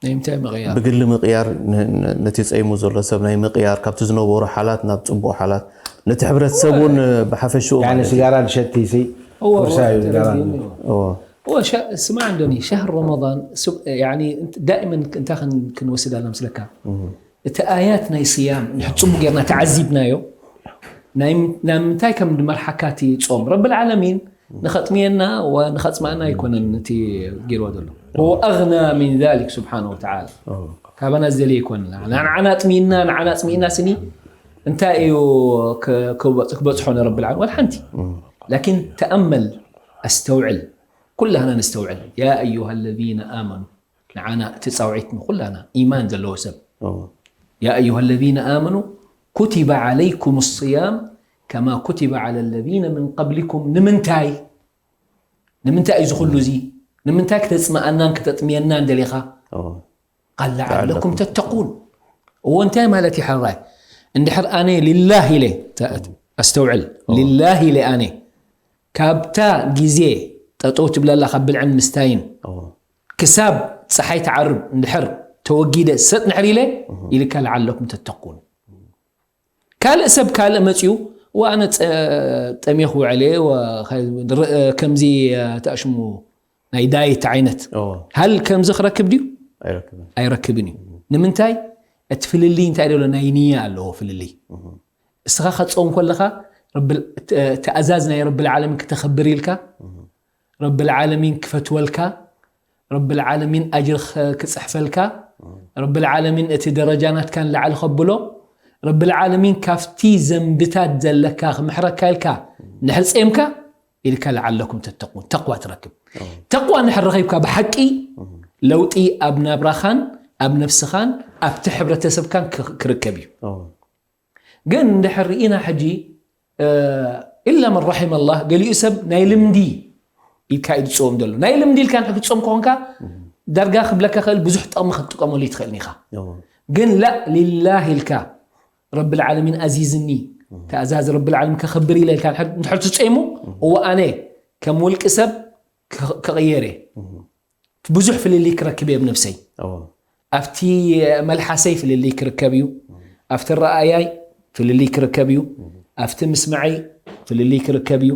ናይ ምንታይ ምቕያር? ብግሊ ምቕያር፣ ን-፣ ን-፣ ነቲ ጸይሙ ዘሎ ሰብ ናይ ምቕያር፣ ካብቲ ዝነበሮ ሓላት ናብ ጽቡቕ ሓላት፣ ነቲ ሕብረተሰብ እውን ብሓፈሽኡ ያኒ ማለት እዩ። ስጋራ ዝሸቲ ሲ እወ፣ ፍርሳ እዩ እወ፣ ጋራ ተረዲእኒ። እወ። እወ። እወ፣ ሸ-፣ ስማዕ እንደኒ፣ ሸህር ረመዳን፣ ስብ-፣ ያኒ፣ እንት-፣ ዳእመን እንታይ ክን-፣ ክንወስድ ኣለና ምስለካ? እቲ ኣያት ናይ ስያም፣ እንድሕር ጽቡቕ ጌርና ተዓዚብናዮ፣ ናይ ም-፣ ናብ ምንታይ ከም ድመርሓካ እቲ ጾም? ረብል ዓለሚን ንኸጥምየና ወንኸጽማና ኣይኮነን እቲ ጌርዎ ዘሎ። ወሁወ ኣግና ሚን ዛሊክ ስብሓነሁ ወተዓላ። ካባና ዝደልየ ኣይኮነን። ንዓና ኣጥሚና፣ ንዓና ኣጽሚእና ስኒ እንታይ እዩ ክ-፣ ክበጽ-፣ ክበጽሖ ንረብል ዓለሚን? ወላ ሓንቲ። ላኪን ተኣመል፣ ኣስተውዕል። ኩላህና ነስተውዕል። ያ ኣዩሃ ለዚነ ኣመኑ። ንዓና እቲ ጻውዒት ንኹላና ኢማን ዘለዎ ሰብ። ያ ኣዩሃ ለዚነ ኣመኑ ኩቲበ ዓለይኩም ስያም ከማ ኩቲበ ዓለ ለዚነ ምን ቀብሊኩም። ንምንታይ? ንምንታይ እዩ ዝኹሉ እዚ? ንምንታይ ክተጽምኣናን ክተጥምየናን ደሊኻ? ቃል ለዓለኩም ተተቁን። እዎ እንታይ ማለት እዩ ሕራይ? እንድሕር ኣነ ሊላህ ኢለ፣ ተ-፣ ኣስተውዕል፣ ሊላህ ኢለ ኣነ ካብታ ግዜ ጠጠው ትብለላ ካብ ብልዕን ምስታይን ክሳብ ፀሓይ ትዓርብ እንድሕር ተወጊደ ሰጥ ንሕር ኢለ ኢልካ ለዓለኩም ተተቁን። ካልእ ሰብ ካልእ መፅዩ ወኣነ ፀ-፣ ጠሜኹ ውዕለ ወ-፣ ከምዚ ተኣሽሙ ናይ ዳይት ዓይነት እዎ። ሃል ከምዚ ክረክብ ድዩ? ኣይረክብን። ኣይረክብን እዩ። ንምንታይ? እቲ ፍልልይ እንታይ ደሎ ናይ ንያ ኣለዎ ፍልልይ። እስኻ ከትፀውም ከለኻ ረብል-፣ ተ-፣ ተኣዛዝ ናይ ረብል ዓለሚን ክተኽብር ኢልካ፣ ረብል ዓለሚን ክፈትወልካ፣ ረብል ዓለሚን ኣጅር ኸ-፣ ክጽሕፈልካ፣ ረብል ዓለሚን እቲ ደረጃ ናትካ ንላዕሊ ከብሎ፣ ረብል ዓለሚን ካብቲ ዘንብታት ዘለካ ክምሕረካ ኢልካ ንድሕር ጼምካ ኢልካ ለዓለኩም ተተቁን ተቕዋ ትረክብ። ተቕዋ እንድሕር ረኺብካ ብሓቂ ለውጢ ኣብ ናብራኻን ኣብ ነብስኻን ኣብቲ ሕብረተሰብካን ክ-፣ ክርከብ እዩ። ግን እንድሕር ርኢና ሕጂ፣ እ፣ ኢላ መን ረሒመ ኣላህ፣ ገሊኡ ሰብ ናይ ልምዲ ኢልካ እዩ ዝጸወም ዘሎ። ናይ ልምዲ ኢልካ እንድሕር ክትጸወም ከኾንካ፣ ዳርጋ ክብለካ ክእል ብዙሕ ጥቕሚ ክትጥቀመሉ ይትኽእልን ኢኻ። ግን ላ ሊላህ ኢልካ፣ ረብል ዓለሚን ኣዚዝኒ፣ ተኣዛዝ ረብል ዓለሚን ከኽብር ኢለ ኢልካ እንድሕር፣ እንድሕር ትጸይሙ፣ እወ ኣነ ከም ውልቂ ሰብ ክ-፣ ክቕየር እየ። ብዙሕ ፍልልይ ክረክብ እየ ብነብሰይ። ኣብቲ መልሓሰይ ፍልልይ ክርከብ እዩ። ኣብቲ ረኣያይ ፍልልይ ክርከብ እዩ። ኣብቲ ምስማዐይ ፍልልይ ክርከብ እዩ።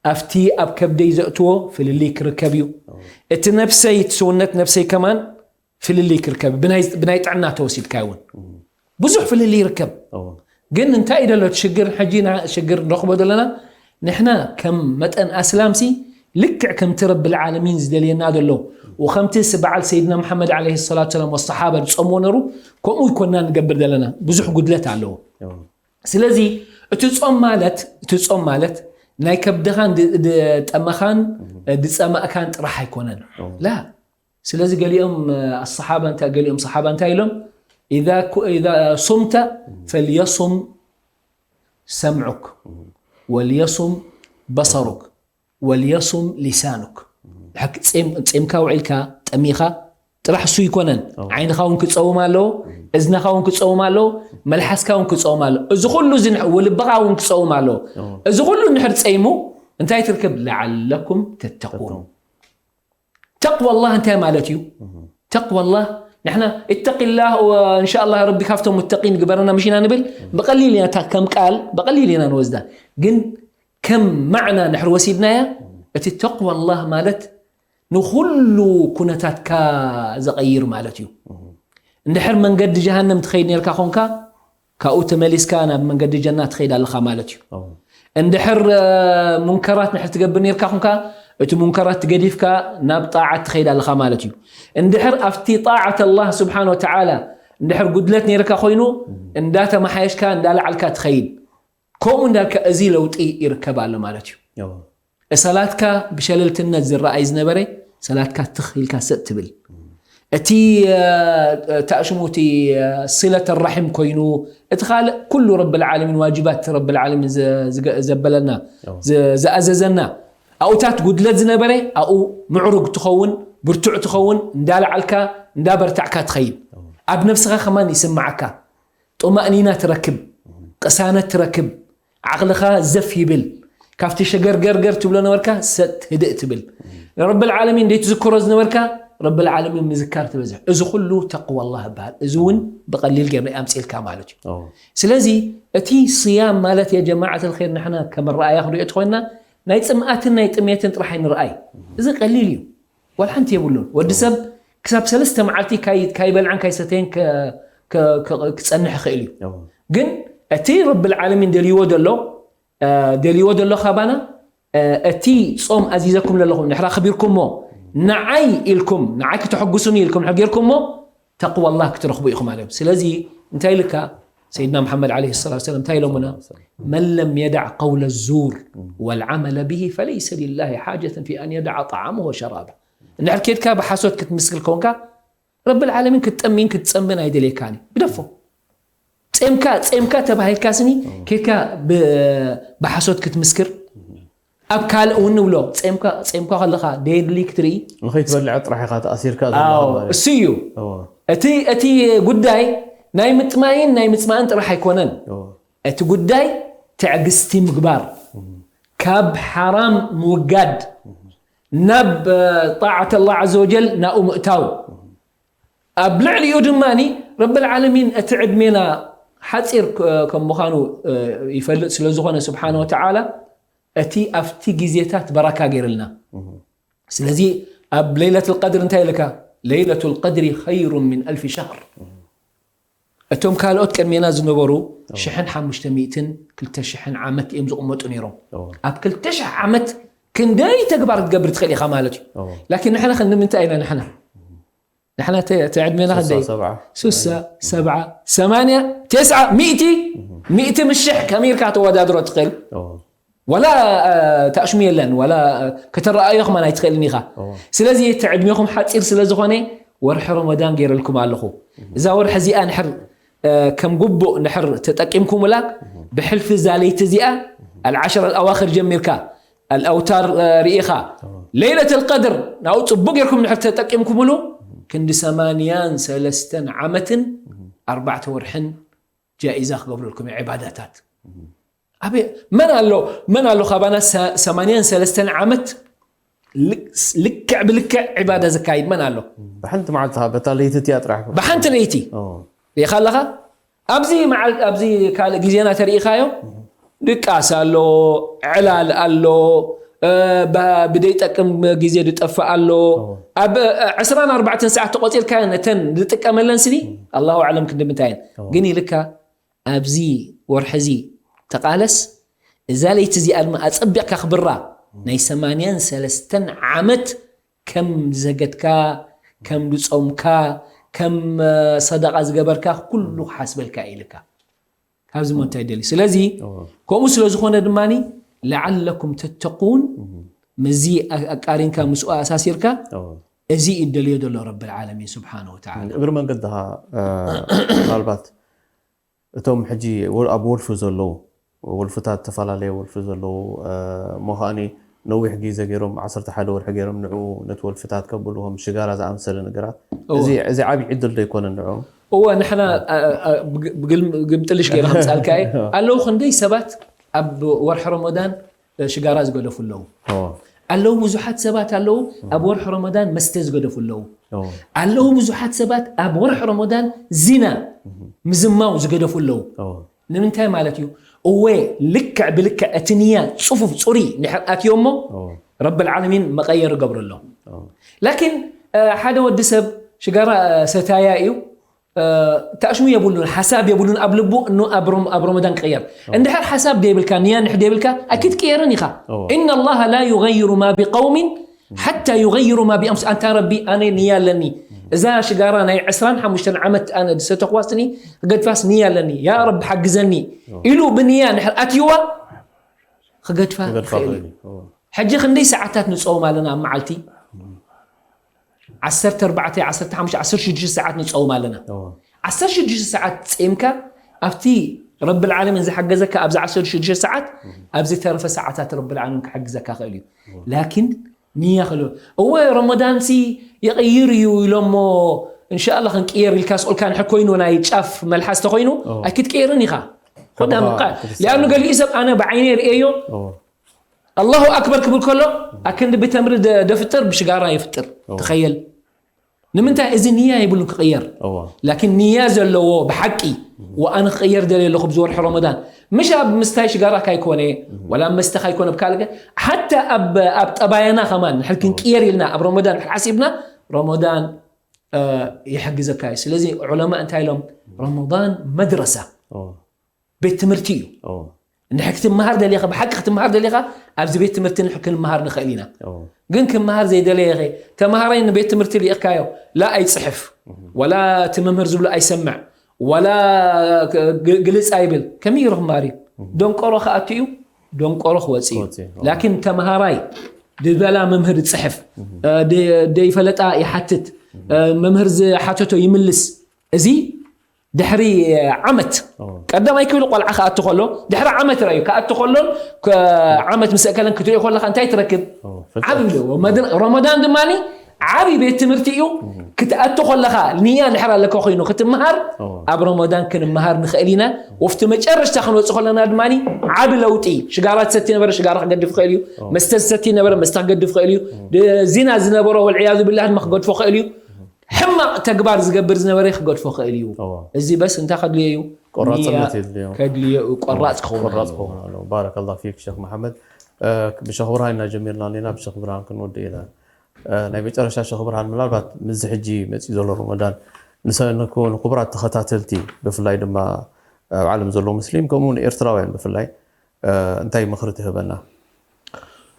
ኣብቲ ኣብ ከብደይ ዘእትዎ ፍልልይ ክርከብ እዩ። እቲ ነብሰይ፣ እቲ ስውነት ነብሰይ ከማን ፍልልይ ክርከብ እዩ። ብናይ፣ ብናይ ጥዕና ተወሲድካዮ እውን ብዙሕ ፍልልይ ይርከብ። ግን እንታይ እዩ ዘሎ እቲ ሽግር? ሕጂ ና-፣ ሽግር ንረኽቦ ዘለና ንሕና ከም መጠን ኣስላምሲ ልክዕ ከምቲ ረብል ዓለሚን ዝደልየና ዘሎ ወከምቲ ስ-፣ በዓል ሰይድና መሓመድ ዓለይሂ ሰላቱ ሰላም ወሰሓባ ዝጾምዎ ነሩ፣ ከምኡ ይኮንና ንገብር ዘለና። ብዙሕ ጉድለት ኣለዎ። ስለዚ እቲ ጾም ማለት፣ እቲ ጾም ማለት ናይ ከብድኻን ድ-፣ ድ-፣ ጠመኻን ድጸማእካን ጥራሕ ኣይኮነን። ላ። ስለዚ ገሊኦም፣ እ፣ ኣሰሓባ እንታ-፣ ገሊኦም ሰሓባ እንታይ ኢሎም? "ኢዛ ኩ-፣ ኢዛ ሱምተ ፈልየሱም ሰምዑክ ወልየሱም በሰሩክ ወልየሱም ሊሳኑክ." ድሕር ጼም-፣ ጼምካ ውዒልካ ጠሚኻ ጥራሕ እሱ ይኮነን። ዓይንኻ እውን ክጸውም ኣለዎ፣ እዝንኻ እውን ክጸውም ኣለዎ፣ መልሓስካ እውን ክጸውም ኣለዎ። እዚ ኩሉ እዚ ንሕ-፣ ልብኻ እውን ክጸውም ኣለዎ። እዚ ኩሉ እንድሕር ጸይሙ እንታይ ትርክብ? "ለዓለኩም ተተቁን." ተቅዋ ኣላህ እንታይ ማለት እዩ? ተቅዋ ኣላህ ንሕና እተቂላህ ወ-፣ እንሻ ኣላህ ረቢ ካብቶም ሙተቂን ግበረና ምሽ ኢና ንብል። ብቐሊል ኢና እታ ከም ቃል ብቐሊል ኢና ንወስዳ። ግን ከም ማዕና ንሕር ወሲድናያ፣ እቲ ተቅዋ ኣላህ ማለት ንኹሉ ኩነታትካ ዘቐይር ማለት እዩ። እንድሕር መንገዲ ጀሃነም ትኸይድ ነርካ ኾንካ፣ ካብኡ ተመሊስካ ናብ መንገዲ ጀና ትኸይድ ኣለኻ ማለት እዩ። እንድሕር፣ እ፣ ሙንከራት ንድሕር ትገብር ነርካ ኾንካ፣ እቲ ሙንከራት ትገዲፍካ ናብ ጣዓት ትኸይድ ኣለኻ ማለት እዩ። እንድሕር ኣብቲ ጣዓት ኣላህ ስብሓን ወተዓላ እንድሕር ጉድለት ነርካ ኮይኑ፣ እንዳተመሓየሽካ፣ እንዳለዓልካ ትኸይድ። ከምኡ እንዳልካ እዚ ለውጢ ይርከብ ኣሎ ማለት እዩ። ሰላትካ ብሸለልትነት ዝረኣይ ዝነበረ፣ ሰላትካ ትኽ ኢልካ ሰጥ ትብል። እቲ፣ እ፣ ታእሽሙ እቲ፣ እ፣ ስለት ራሒም ኮይኑ፣ እቲ ካልእ ኩሉ ረብል ዓለሚን ዋጅባት ረብል ዓለሚን ዘ-፣ ዝገ-፣ ዘበለና፣ ዘ-፣ ዝኣዘዘና፣ ኣብኡታት ጉድለት ዝነበረ ኣብኡ ምዕሩግ ትኸውን፣ ብርቱዕ ትኸውን፣ እንዳለዓልካ እንዳበርታዕካ ትኸይድ። ኣብ ነብስኻ ከማን ይስምዓካ። ጡማእኒና ትረክብ፣ ቅሳነት ትረክብ፣ ዓቕልኻ ዘፍ ይብል፣ ካብቲ ሸገርገርገር ትብሎ ነበርካ ሰጥ ህድእ ትብል። ረብል ዓለሚን ደይትዝክሮ ዝነበርካ ረብል ዓለሚን ምዝካር ትበዝሕ። እዚ ኩሉ ተቅዋ ኣላህ ይበሃል። እዚ እውን ብቐሊል ጌርና ኣምፂልካ ማለት እዩ። ስለዚ እቲ ስያም ማለት የጀማዓት ልኸይር ንሕና ከም ኣረኣያ ክንሪኦ ተኾይንና ናይ ፅምኣትን ናይ ጥሜትን ጥራሕ ኣይንርኣይ። እዚ ቀሊል እዩ። ዋላ ሓንቲ የብሉን። ወዲ ሰብ ክሳብ ሰለስተ መዓልቲ ካይ-፣ ካይበልዓን ካይሰተየን ከ-፣ ከ-፣ ከ-፣ ክጸንሕ ይኽእል እዩ። ግን እቲ ረብል ዓለሚን ደልይዎ ዘሎ፣ እ፣ ደልይዎ ዘሎ ካባና፣ እ፣ እቲ ጾም ኣዚዘኩም ዘለኹም ንሕራ ኣኽቢርኩሞ፣ ንዓይ ኢልኩም፣ ንዓይ ክተሐጉሱኒ ኢልኩም ንሕር ጌርኩሞ፣ ተቅዋ ኣላህ ክትረኽቡ ኢኹም ማለት እዩ። ስለዚ እንታይ ኢልካ ሰይድና መሓመድ ዓለይሂ ሰላቱ ወሰላም እንታይ ኢሎምና? "መን ለም የዳዕ ቀውለ ዙር ወልዓመለ ብሂ ፈለይሰ ሊላሂ ሓጀትን ፊ ኣን የዳዕ ጣዓመሁ ወሸራበ." እንድሕር ኬድካ ብሓሶት ክትምስክር ከውንካ ረብል ዓለሚን ክትጠሚን ክትጸምን ኣይደልየካን እዩ። ግደፎ። ጼምካ፣ ጼምካ ተባሂልካ ስኒ ኬድካ ብ-፣ ብሓሶት ክትምስክር ኣብ ካልእ እውን ንብሎ፣ ጼምካ፣ ጼምካ ከለኻ ደየድሊ ክትርኢ። ንኸይትበልዐ ጥራሕ ኢኻ ተኣሲርካ ዘለኻ ኣዎ፣ ማለት እዩ። እሱ እዩ። እዎ። እቲ፣ እቲ ጉዳይ ናይ ምጥማይን ናይ ምጽማእን ጥራሕ ኣይኮነን። እዎ። እቲ ጉዳይ ትዕግስቲ ምግባር፣ እም። ካብ ሓራም ምውጋድ፣ እም። ናብ፣ እ፣ ጣዓት ኣላህ ዓዘ ወጀል ናብኡ ምእታው። እም። ኣብ ልዕሊኡ ድማኒ ረብል ዓለሚን እቲ ዕድሜና ሓጺር ክ-፣ ከም ምዃኑ፣ እ፣ ይፈልጥ ስለ ዝኾነ ስብሓነ ወተዓላ፣ እቲ ኣብቲ ግዜታት በረካ ገይርልና። እም። ስለዚ ኣብ ለይለቱል ቀድር እንታይ ኢልካ? "ለይለቱል ቀድሪ ኸይሩን ሚን ኣልፊ ሸህር." እም። እቶም ካልኦት ቅድሜና ዝነበሩ ሽሕን ሓሙሽተ ሚእትን ክልተ ሽሕን ዓመት እዮም ዝቕመጡ ነይሮም። ኣብ ክልተ ሽሕ ዓመት ክንደይ ተግባር ክትገብር ትኽእል ኢኻ ማለት እዩ። ላኪን ንሕና ክንዲ ምንታይ ኢና ንሕና ንሕና እቲ ዕድሜና ክንደይ? ሱሳ፣ ሰብዓ፣ ሰማንያ፣ ተስዓ፣ ሚእቲ፣ ሚእቲ ምስ ሽሕ ከመይ ኢልካ ተወዳድሮ ትኽእል? ወላ ታሽሙ የለን፣ ወላ ከተረኣዮ ከማን ኣይትኽእልን ኢኻ። ስለዚ እቲ ዕድሜኹም ሓፂር ስለ ዝኾነ ወርሒ ረመዳን ገይረልኩም ኣለኹ። እዛ ወርሒ እዚኣ ንሕር ከም ግቡእ ንሕር ተጠቂምኩምላ ብሕልፊ እዛ ለይቲ እዚኣ ኣልዓሽር ኣልኣዋኽር ጀሚርካ ኣልኣውታር ርኢኻ ለይለት ልቀድር ናብኡ ፅቡቅ ጌርኩም ንድሕር ተጠቂምኩምሉ ክንዲ ሰማንያን ሰለስተን ዓመትን ኣርባዕተ ወርሕን ጃኢዛ ክገብረልኩም እዩ ዕባዳታት። ኣበ መን ኣሎ መን ኣሎ ካባና ሰማንያን ሰለስተን ዓመት ልክዕ ብልክዕ ዕባዳ ዘካይድ መን ኣሎ? ብሓንቲ መዓልቲ በታ ለይቲ እቲያ ጥራሕ ብሓንቲ ለይቲ ሪኢኻ ኣለኻ? ኣብዚ መዓል ኣብዚ ካልእ ግዜና ተሪኢኻዮ ድቃስ ኣሎ፣ ዕላል ኣሎ፣ ብደይጠቅም ግዜ ድጠፍእ ኣሎ። ኣብ ዕስራን ኣርባዕተን ሰዓት ተቆፂርካ ነተን ዝጥቀመለን ስኒ ኣላሁ ኣዕለም ክንዲ ምንታይ እየን ግን ኢልካ ኣብዚ ወርሒ እዚ ተቃለስ እዛ ለይቲ እዚኣ ድማ ኣፀቢቕካ ክብራ ናይ ሰማንያን ሰለስተን ዓመት ከም ዝሰገድካ ከም ዝጾምካ ከም ሰደቃ ዝገበርካ ኩሉ ክሓስበልካ ኢልካ ካብዚ ሞ እንታይ ደሊ ስለዚ ከምኡ ስለ ዝኾነ ድማ ለዓለኩም ተተቁን ምዚ ኣቃሪንካ ምስኡ ኣሳሲርካ እዚ ይደልዮ ዘሎ ረብ ልዓለሚን ስብሓን ወተዓላ እግሪ መንገዲ ምናልባት እቶም ሕጂ ኣብ ወልፊ ዘለዉ ወልፍታት ዝተፈላለየ ወልፊ ዘለዉ እሞ ከዓኒ ነዊሕ ግዜ ገይሮም ዓሰርተ ሓደ ወርሒ ገይሮም ንዕኡ ነቲ ወልፍታት ከብሉ ከም ሽጋራ ዝኣመሰለ ነገራት እዚ ዓብዪ ዕድል ዶ ኣይኮነን ንዕኦም? እወ ንሕና ግምጥልሽ ገይረ ከምፃልካ እየ ኣለዉ ክንደይ ሰባት ኣብ ወርሒ ረመዳን ሽጋራ ዝገደፉ ኣለዉ ኣለዉ ብዙሓት ሰባት ኣለዉ ኣብ ወርሒ ረመዳን መስተ ዝገደፉ ኣለዉ ኣለዉ ብዙሓት ሰባት ኣብ ወርሒ ረመዳን ዚና ምዝማው ዝገደፉ ኣለዉ ንምንታይ ማለት እዩ እወ ልክዕ ብልክዕ እቲ ንያ ፅፉፍ ፅሩይ ንድሕር ኣትዮ እሞ ረብ ልዓለሚን መቀየር ይገብረሎም ላኪን ሓደ ወዲ ሰብ ሽጋራ ሰታያ እዩ ታሽሙ የብሉን ሓሳብ የብሉን ኣብ ልቡ እኖ ኣብ ሮም- ኣብ ሮመዳን ክቅየር እንድሕር ሓሳብ ደይብልካ ንያ እንድሕር ደይብልካ ኣይክትቅየርን ኢኻ إن الله لا يغير ما بقوم حتى يغيروا ما بأنفسهم ኣንታ ረቢ ኣነ ንያ ኣለኒ እዛ ሽጋራ ናይ ዕስራን ሓሙሽተን ዓመት ኣነ ዝሰተኽዋ ስኒ ክገድፋስ ንያ ኣለኒ ያ ረቢ ሓግዘኒ ኢሉ ብንያ እንድሕር ኣትይዋ ክገድፋ ክገድፋ ይኽእል እዩ ይኽእል እዩ። ሕጂ ክንደይ ሰዓታት ንፀውም ኣለና ኣብ መዓልቲ ዓሰርተ ኣርባዕተ ዓሰርተ ሓሙሽተ ዓሰርተ ሽዱሽተ ሰዓት ንፀውም ኣለና እዎ። ዓሰርተ ሽዱሽተ ሰዓት ፀምካ ኣብቲ ረቢ ልዓለሚን ዝሓገዘካ ኣብዚ ዓሰርተ ሽዱሽተ ሰዓት ኣብዚ ተረፈ ሰዓታት ረቢ ልዓለሚን ክሓግዘካ ክእል እዩ ላኪን ንያ ክል እወ ረመዳን ሲ ይቕይር እዩ ኢሎሞ እንሻላ ክንቅየር ኢልካ ስቁልካ ንሕ ኮይኑ ናይ ጫፍ መልሓስ ተኮይኑ ኣይክትቅየርን ኢኻ ኮዳ ምቃል ሊኣኑ ገሊኡ ሰብ ኣነ ብዓይነ ርእየዮ ኣላሁ ኣክበር ክብል ከሎ ኣክንዲ ብተምሪ ደፍጥር ብሽጋራ የፍጥር ተኸየል ንምንታይ እዚ ንያ የብሉን ክቕየር ላኪን ንያ ዘለዎ ብሓቂ ወኣነ ክቕየር ደልየ ኣለኹ ብዝወርሒ ረመዳን ምሽ ኣብ ምስታይ ሽጋራ ካይኮነ ወላ ኣብ መስተ ካይኮነ ብካልገ ሓታ ኣብ ኣብ ጠባየና ከማን ንሕር ክንቅየር ኢልና ኣብ ረመዳን ንሕር ሓሲብና ረመዳን ይሕግዘካ እዩ ስለዚ ዑለማ እንታይ ኢሎም ረመዳን መድረሳ ቤት ትምህርቲ እዩ እንድሕር ክትመሃር ደሊኻ ብሓቂ ክትመሃር ደሊኻ ኣብዚ ቤት ትምህርቲ ንሕ ክንመሃር ንኽእል ኢና ግን ክመሃር ዘይደለየ ኸ ተምሃራይ ንቤት ትምህርቲ ልኢኽካዮ ላ ኣይፅሕፍ ወላ እቲ መምህር ዝብሎ ኣይሰምዕ ወላ ግልፅ ኣይብል ከመይ ይሩ ክመሃር እዩ ደንቆሮ ክኣቱ እዩ ደንቆሮ ክወፅእ እዩ ላኪን ተምሃራይ ድበላ መምህር ይፅሕፍ ደይፈለጣ ይሓትት መምህር ዝሓተቶ ይምልስ እዚ ድሕሪ ዓመት ቀዳማይ ክብል ቆልዓ ክኣቲ ከሎ ድሕሪ ዓመት ራዩ ክኣቲ ከሎን ዓመት ምስ ኣከለን ክትሪኦ ከለካ እንታይ ትረክብ ዓብይ ረመዳን ድማ ዓብይ ቤት ትምህርቲ እዩ ክትኣቲ ከለካ ንያ ድሕር ኣለካ ኮይኑ ክትምሃር ኣብ ረመዳን ክንምሃር ንኽእል ኢና ወፍቲ መጨረሽታ ክንወፅእ ከለና ድማ ዓብ ለውጢ ሽጋራ ትሰቲ ነበረ ሽጋራ ክገድፍ ይኽእል እዩ መስተ ዝሰቲ ነበረ መስተ ክገድፍ ይኽእል እዩ ዚና ዝነበሮ ወልዕያዙ ብላህ ድማ ክገድፎ ይኽእል እዩ ሕማቕ ተግባር ዝገብር ዝነበረ ክገድፎ ክእል እዩ እዋ። እዚ በስ እንታይ ከድልዮ እዩ ቆራፅነት ንያ የድልዮ። ከድልዮ እዩ ቆራፅ ክኸውን ቆራፅ ኣለዎ። ክኸውን ኣለዎ። ባረከላሁ ፊክ ሸክ መሓመድ። እ፣ ብሸኽ ብርሃን ኢና ጀሚርና ኣለና፣ ብሸኽ ብርሃን ክንወድእ ኢና። እ፣ ናይ መጨረሻ ሸኽ ብርሃን፣ ምናልባት ምስዚ ሕጂ መፂኡ ዘሎ ረመዳን ንሰ- ንኩ- ንክቡራት ተኸታተልቲ፣ ብፍላይ ድማ ኣብ ዓለም ዘለዉ ሙስሊም፣ ከምኡ እውን ኤርትራውያን ብፍላይ፣ እ፣ እንታይ ምኽሪ ትህበና?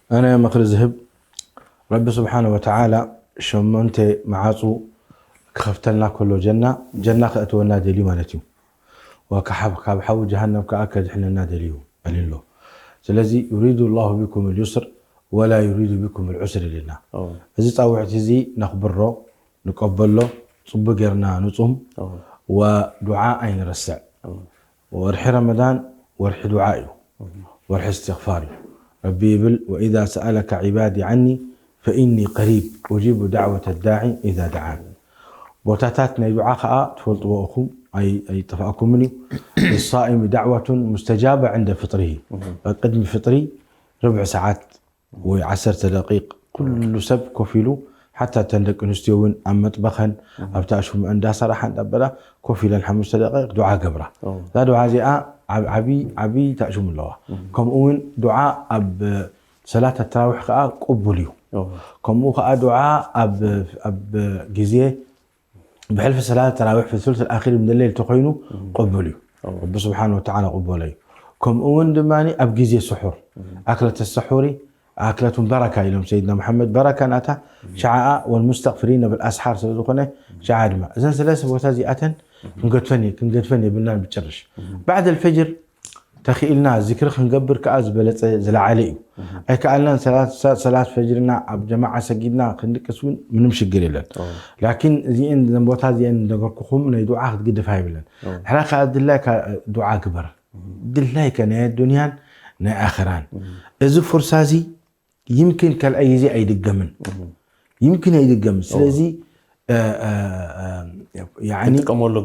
ኣነ ምኽሪ ዝህብ፣ ረቢ ስብሓነ ወተዓላ ሸሞንተ መዓፁ ክኸፍተልና ከሎ ጀና፣ ጀና ከእትወና ደልዩ ማለት እዩ። ወካሓብ-፣ ካብ ሓዊ ጀሃነም ከዓ ከድሕነና ደልዩ ኣልሎ። ስለዚ ዩሪዱ ላሁ ቢኩም ልዩስር ወላ ዩሪዱ ቢኩም ልዑስር ኢልና። ኦ። እዚ ፃውዕቲ እዚ ነኽብሮ፣ ንቀበሎ፣ ፅቡቅ ጌርና ንፁም፣ ኦ። ወዱዓ ኣይንረስዕ። ኦ። ወርሒ ረመዳን ወርሒ ዱዓ እዩ፣ ወርሒ እስትግፋር እዩ። ረቢ ይብል፣ ወኢዛ ሰኣለካ ዒባዲ ዓኒ ፈኢኒ ቀሪብ ኡጂቡ ዳዕወተ ዳዒ ኢዛ ደዓን። ቦታታት ናይ ዱዓ ከዓ ትፈልጥዎ ኢኹም፣ ኣይ- ኣይጠፍኣኩምን እዩ። ልሳኢሚ ዳዕወቱን ሙስተጃባ ዕንደ ፍጥሪሂ። ቅድሚ ፍጥሪ ርብዒ ሰዓት ወይ ዓሰርተ ደቂቅ ኩሉ ሰብ ኮፍ ኢሉ፣ ሓታ እተን ደቂ ኣንስትዮ እውን ኣብ መጥበኸን ኣብቲ ኣሽሙዐን እንዳሰራሓ እንዳበላ ኮፍ ኢለን ሓሙሽተ ደቂቅ ዱዓ ገብራ። እዛ ዱዓ እዚኣ ዓብ- ዓብይ ዓብይ ታእሽሙ ኣለዋ። ከምኡ እውን ዱዓ ኣብ ሰላት ኣተራዊሕ ከዓ ቅቡል እዩ። ከምኡ ከዓ ዱዓ ኣብ ኣብ ግዜ ብሕልፊ ሰላት ተራዊሕ ፊ ሱሉስ ኣልኣኺር ምን ለይል ተኾይኑ ቅቡል እዩ። ረቢ ስብሓን ወተዓላ ቅበሎ እዩ። ከምኡ እውን ድማ ኣብ ግዜ ስሑር ኣክለት ሰሑሪ ኣክለቱን በረካ ኢሎም ሰይድና መሓመድ፣ በረካ ናታ ሸዓኣ ወልሙስተግፊሪነ ብልኣስሓር ስለ ዝኾነ ሸዓ ድማ እዘን ሰለስተ ቦታ እዚኣተን ክንገድፈን ክንገድፈን የብልናን ብጭርሽ። ባዕድ ኣልፈጅር ተኽኢልና ዝክሪ ክንገብር ከዓ ዝበለፀ ዝለዓለ እዩ። ኣይከኣልናን ሰላት ሰላት ፈጅርና ኣብ ጀማዓ ሰጊድና ክንድቅስ እውን ምንም ሽግር የለን። ላኪን እዚአን ዘን ቦታ እዚአን ነገርኩኹም ናይ ዱዓ ክትግድፍ ኣይብለን። ሕራ ከዓ ድላይካ ዱዓ ግበር፣ ድላይካ ናይ ኣዱንያን ናይ ኣኸራን። እዚ ፉርሳ እዚ ይምክን ካልኣይ ግዜ ኣይድገምን፣ ይምክን ኣይድገምን። ስለዚ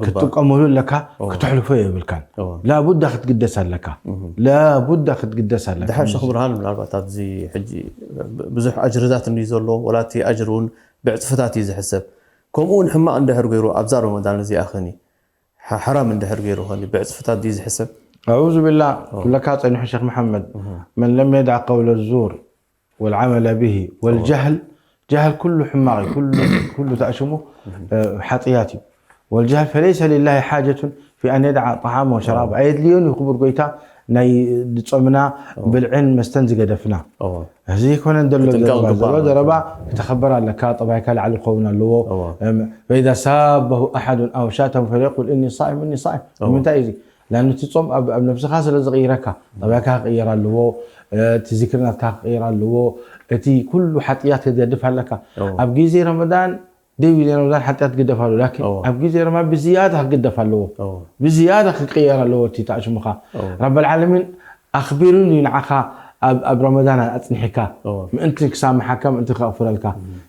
ክትጥቀመሉ ኣለካ፣ ክተሕልፎ የብልካን። ላቡዳ ክትግደስ ኣለካ፣ ላቡዳ ክትግደስ ኣለካ። ድሓር ሸኽ ብርሃን፣ ምናልባት ኣብዚ ሕጂ ብዙሕ ኣጅርታት እንድዩ ዘሎ፣ ወላ እቲ ኣጅር እውን ብዕፅፍታት እዩ ዝሕሰብ። ከምኡ እውን ሕማቕ እንድሕር ገይሩ ኣብዛ ረመዳን እዚኣ ኸኒ ሓ- ሓራም እንድሕር ገይሩ ኸኒ ብዕፅፍታት ድዩ ዝሕሰብ? ኣዑዙ ቢላህ፣ ኩለካ ፀኒሑ ሸኽ መሓመድ። መን ለም የድዕ ቀውለ ዙር ወልዓመለ ብሂ ወልጃህል፣ ጃህል ኩሉ ሕማቕ እዩ፣ ኩሉ ኩሉ ተኣሽሙ ሓጥያት እዩ። ወልጃህል ፈለይሰ ሊላሂ ሓጀቱን ፊ ኣን የድዓ ጠዓመ ወሸራበ፣ ኣየድልዮን እዩ ክቡር ጎይታ ናይ ድጾምና ብልዕን መስተን ዝገደፍና። እዚ ኣይኮነን ዘሎ ዘረባ፣ ዘሎ ዘረባ ክተኸበር ኣለካ፣ ጠባይካ ላዕሊ ክኸውን ኣለዎ። ፈኢዛ ሳበሁ ኣሓዱን ኣው ሻተሙ ፈለየቁል እኒ ሳኢም እኒ ሳኢም። ንምንታይ እዩ እዚ? ላን እቲ ጾም ኣብ ኣብ ነብስኻ ስለ ዝቕይረካ፣ ጠባይካ ክቕየር ኣለዎ፣ እቲ ዚክሪ ናትካ ክቕየር ኣለዎ፣ እቲ ኩሉ ሓጥያት ክትገድፍ ኣለካ። ኣብ ግዜ ረመዳን ደይ ግዜ ረመዳን ሓጥያት ክግደፍ ኣለዎ፣ ላኪን ኣብ ግዜ ረመዳን ብዝያዳ ክግደፍ ኣለዎ፣ ብዝያዳ ክቅየር ኣለዎ እቲ ተኣሽሙኻ። ረበል ዓለሚን ኣኽቢሩን እዩ ንዓኻ ኣብ ኣብ ረመዳን ኣጽኒሕካ ምእንቲ ክሳምሓካ ምእንቲ ከቕፍረልካ።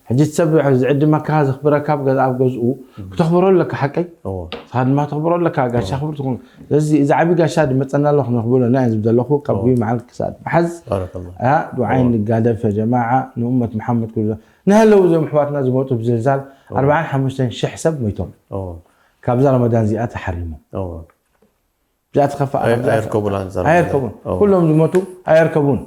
ሕጂ እቲ ሰብ ዝዕድመካ ዘኽብረካ ኣብ ገዛ ኣብ ገዝኡ ክተኽብሮ ኣለካ ሓቀይ። ንስኻ ድማ ተኽብሮ ኣለካ፣ ጋሻ ክብር ትኹን። ስለዚ እዚ ዓቢ ጋሻ ድመጸና ኣሎ ክነኽብሮ እና እየ ዝብል ዘለኹ ካብ ጉይ መዓልቲ ክሳብ መሓዝ። ባረከላህ። ያ ዱዓይ ንጋደፍ ጀማዓ ንኡመት መሓመድ ኩሉ ንሃለዉ እዞም ኣሕዋትና ዝሞቱ ብዝልዛል ኣርባዓን ሓሙሽተን ሽሕ ሰብ ሞይቶም። ካብዛ ረመዳን እዚኣ ተሓሪሞም። እዚኣ ትኸፍእ ኣይ- ኣይርከቡን። ኣይርከቡን። ኩሎም ዝሞቱ ኣይርከቡን።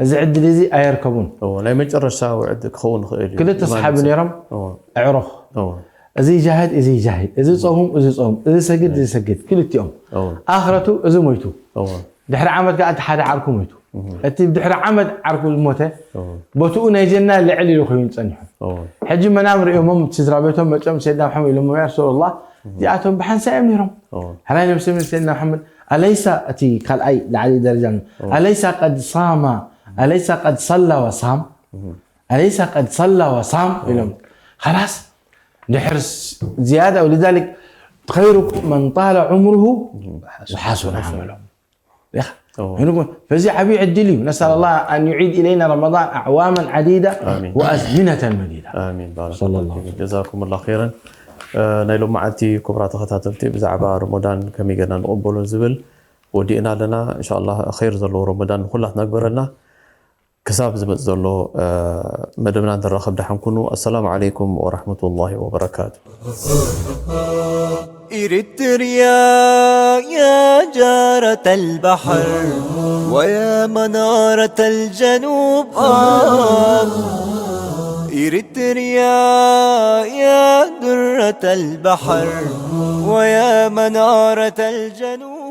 እዚ ዕድል እዚ ኣይርከቡን። ናይ መጨረሻ ውዕድ ክኸውን ይኽእል እዩ። ክልተ ሰሓቢ ነይሮም። ኣዕሩኽ። እዚ ጃህድ፣ እዚ ጃህድ፣ እዚ ጾሙም፣ እዚ ጾም፣ እዚ ሰግድ፣ እዚ ሰግድ፣ ክልቲኦም። ኣኽረቱ እዚ ሞይቱ። ድሕሪ ዓመት ከዓ እቲ ሓደ ዓርኩ ሞይቱ። እቲ ድሕሪ ዓመት ዓርኩ ዝሞተ ቦትኡ ናይ ጀና ልዕል ኢሉ ኮይኑ ጸኒሑ። ሕጂ መናም ርእዮሞም ስድራ ቤቶም መጺኦም ሰይድና መሓመድ ኢሎሞ ያ ረሱላላህ እዚኣቶም ብሓንሳ እዮም ነይሮም። ሕራይ ነብሲ ምን ሰይድና መሓመድ ኣለይሳ እቲ ካልኣይ ላዕሊ ደረጃ ምን ኣለይሳ ቀድ ሳማ ኣለይሳ ቀድ ሰላ ወሳም ኣለይሳ ቀድ ሰላ ወሳም ኢሎም። خلاص ድሕር ዝያዳ ولذلك خيركم من طال عمره وحسن عمله ፈዚ ዓብዪ ዕድል እዩ። نسأل الله أن يعيد إلينا رمضان أعواما عديدة وأزمنة مديدة. ጀዛኩም ላ ኸይረን። ናይ ሎም መዓልቲ ክቡራት ተኸታተልቲ ብዛዕባ ረመዳን ከመይ ጌርና ንቕበሎ ዝብል ወዲእና ኣለና። እንሻ ላ ኸይር ዘለዎ ረመዳን ንኹላትና ግበረልና። ክሳብ ዝመፅ ዘሎ መደብና ንራኸብ ደሓን ኩኑ። ኣሰላሙ ዓለይኩም ወራሕመቱላሂ ወበረካቱ። إريتريا يا جارة البحر ويا منارة الجنوب آه إريتريا يا درة البحر ويا منارة الجنوب.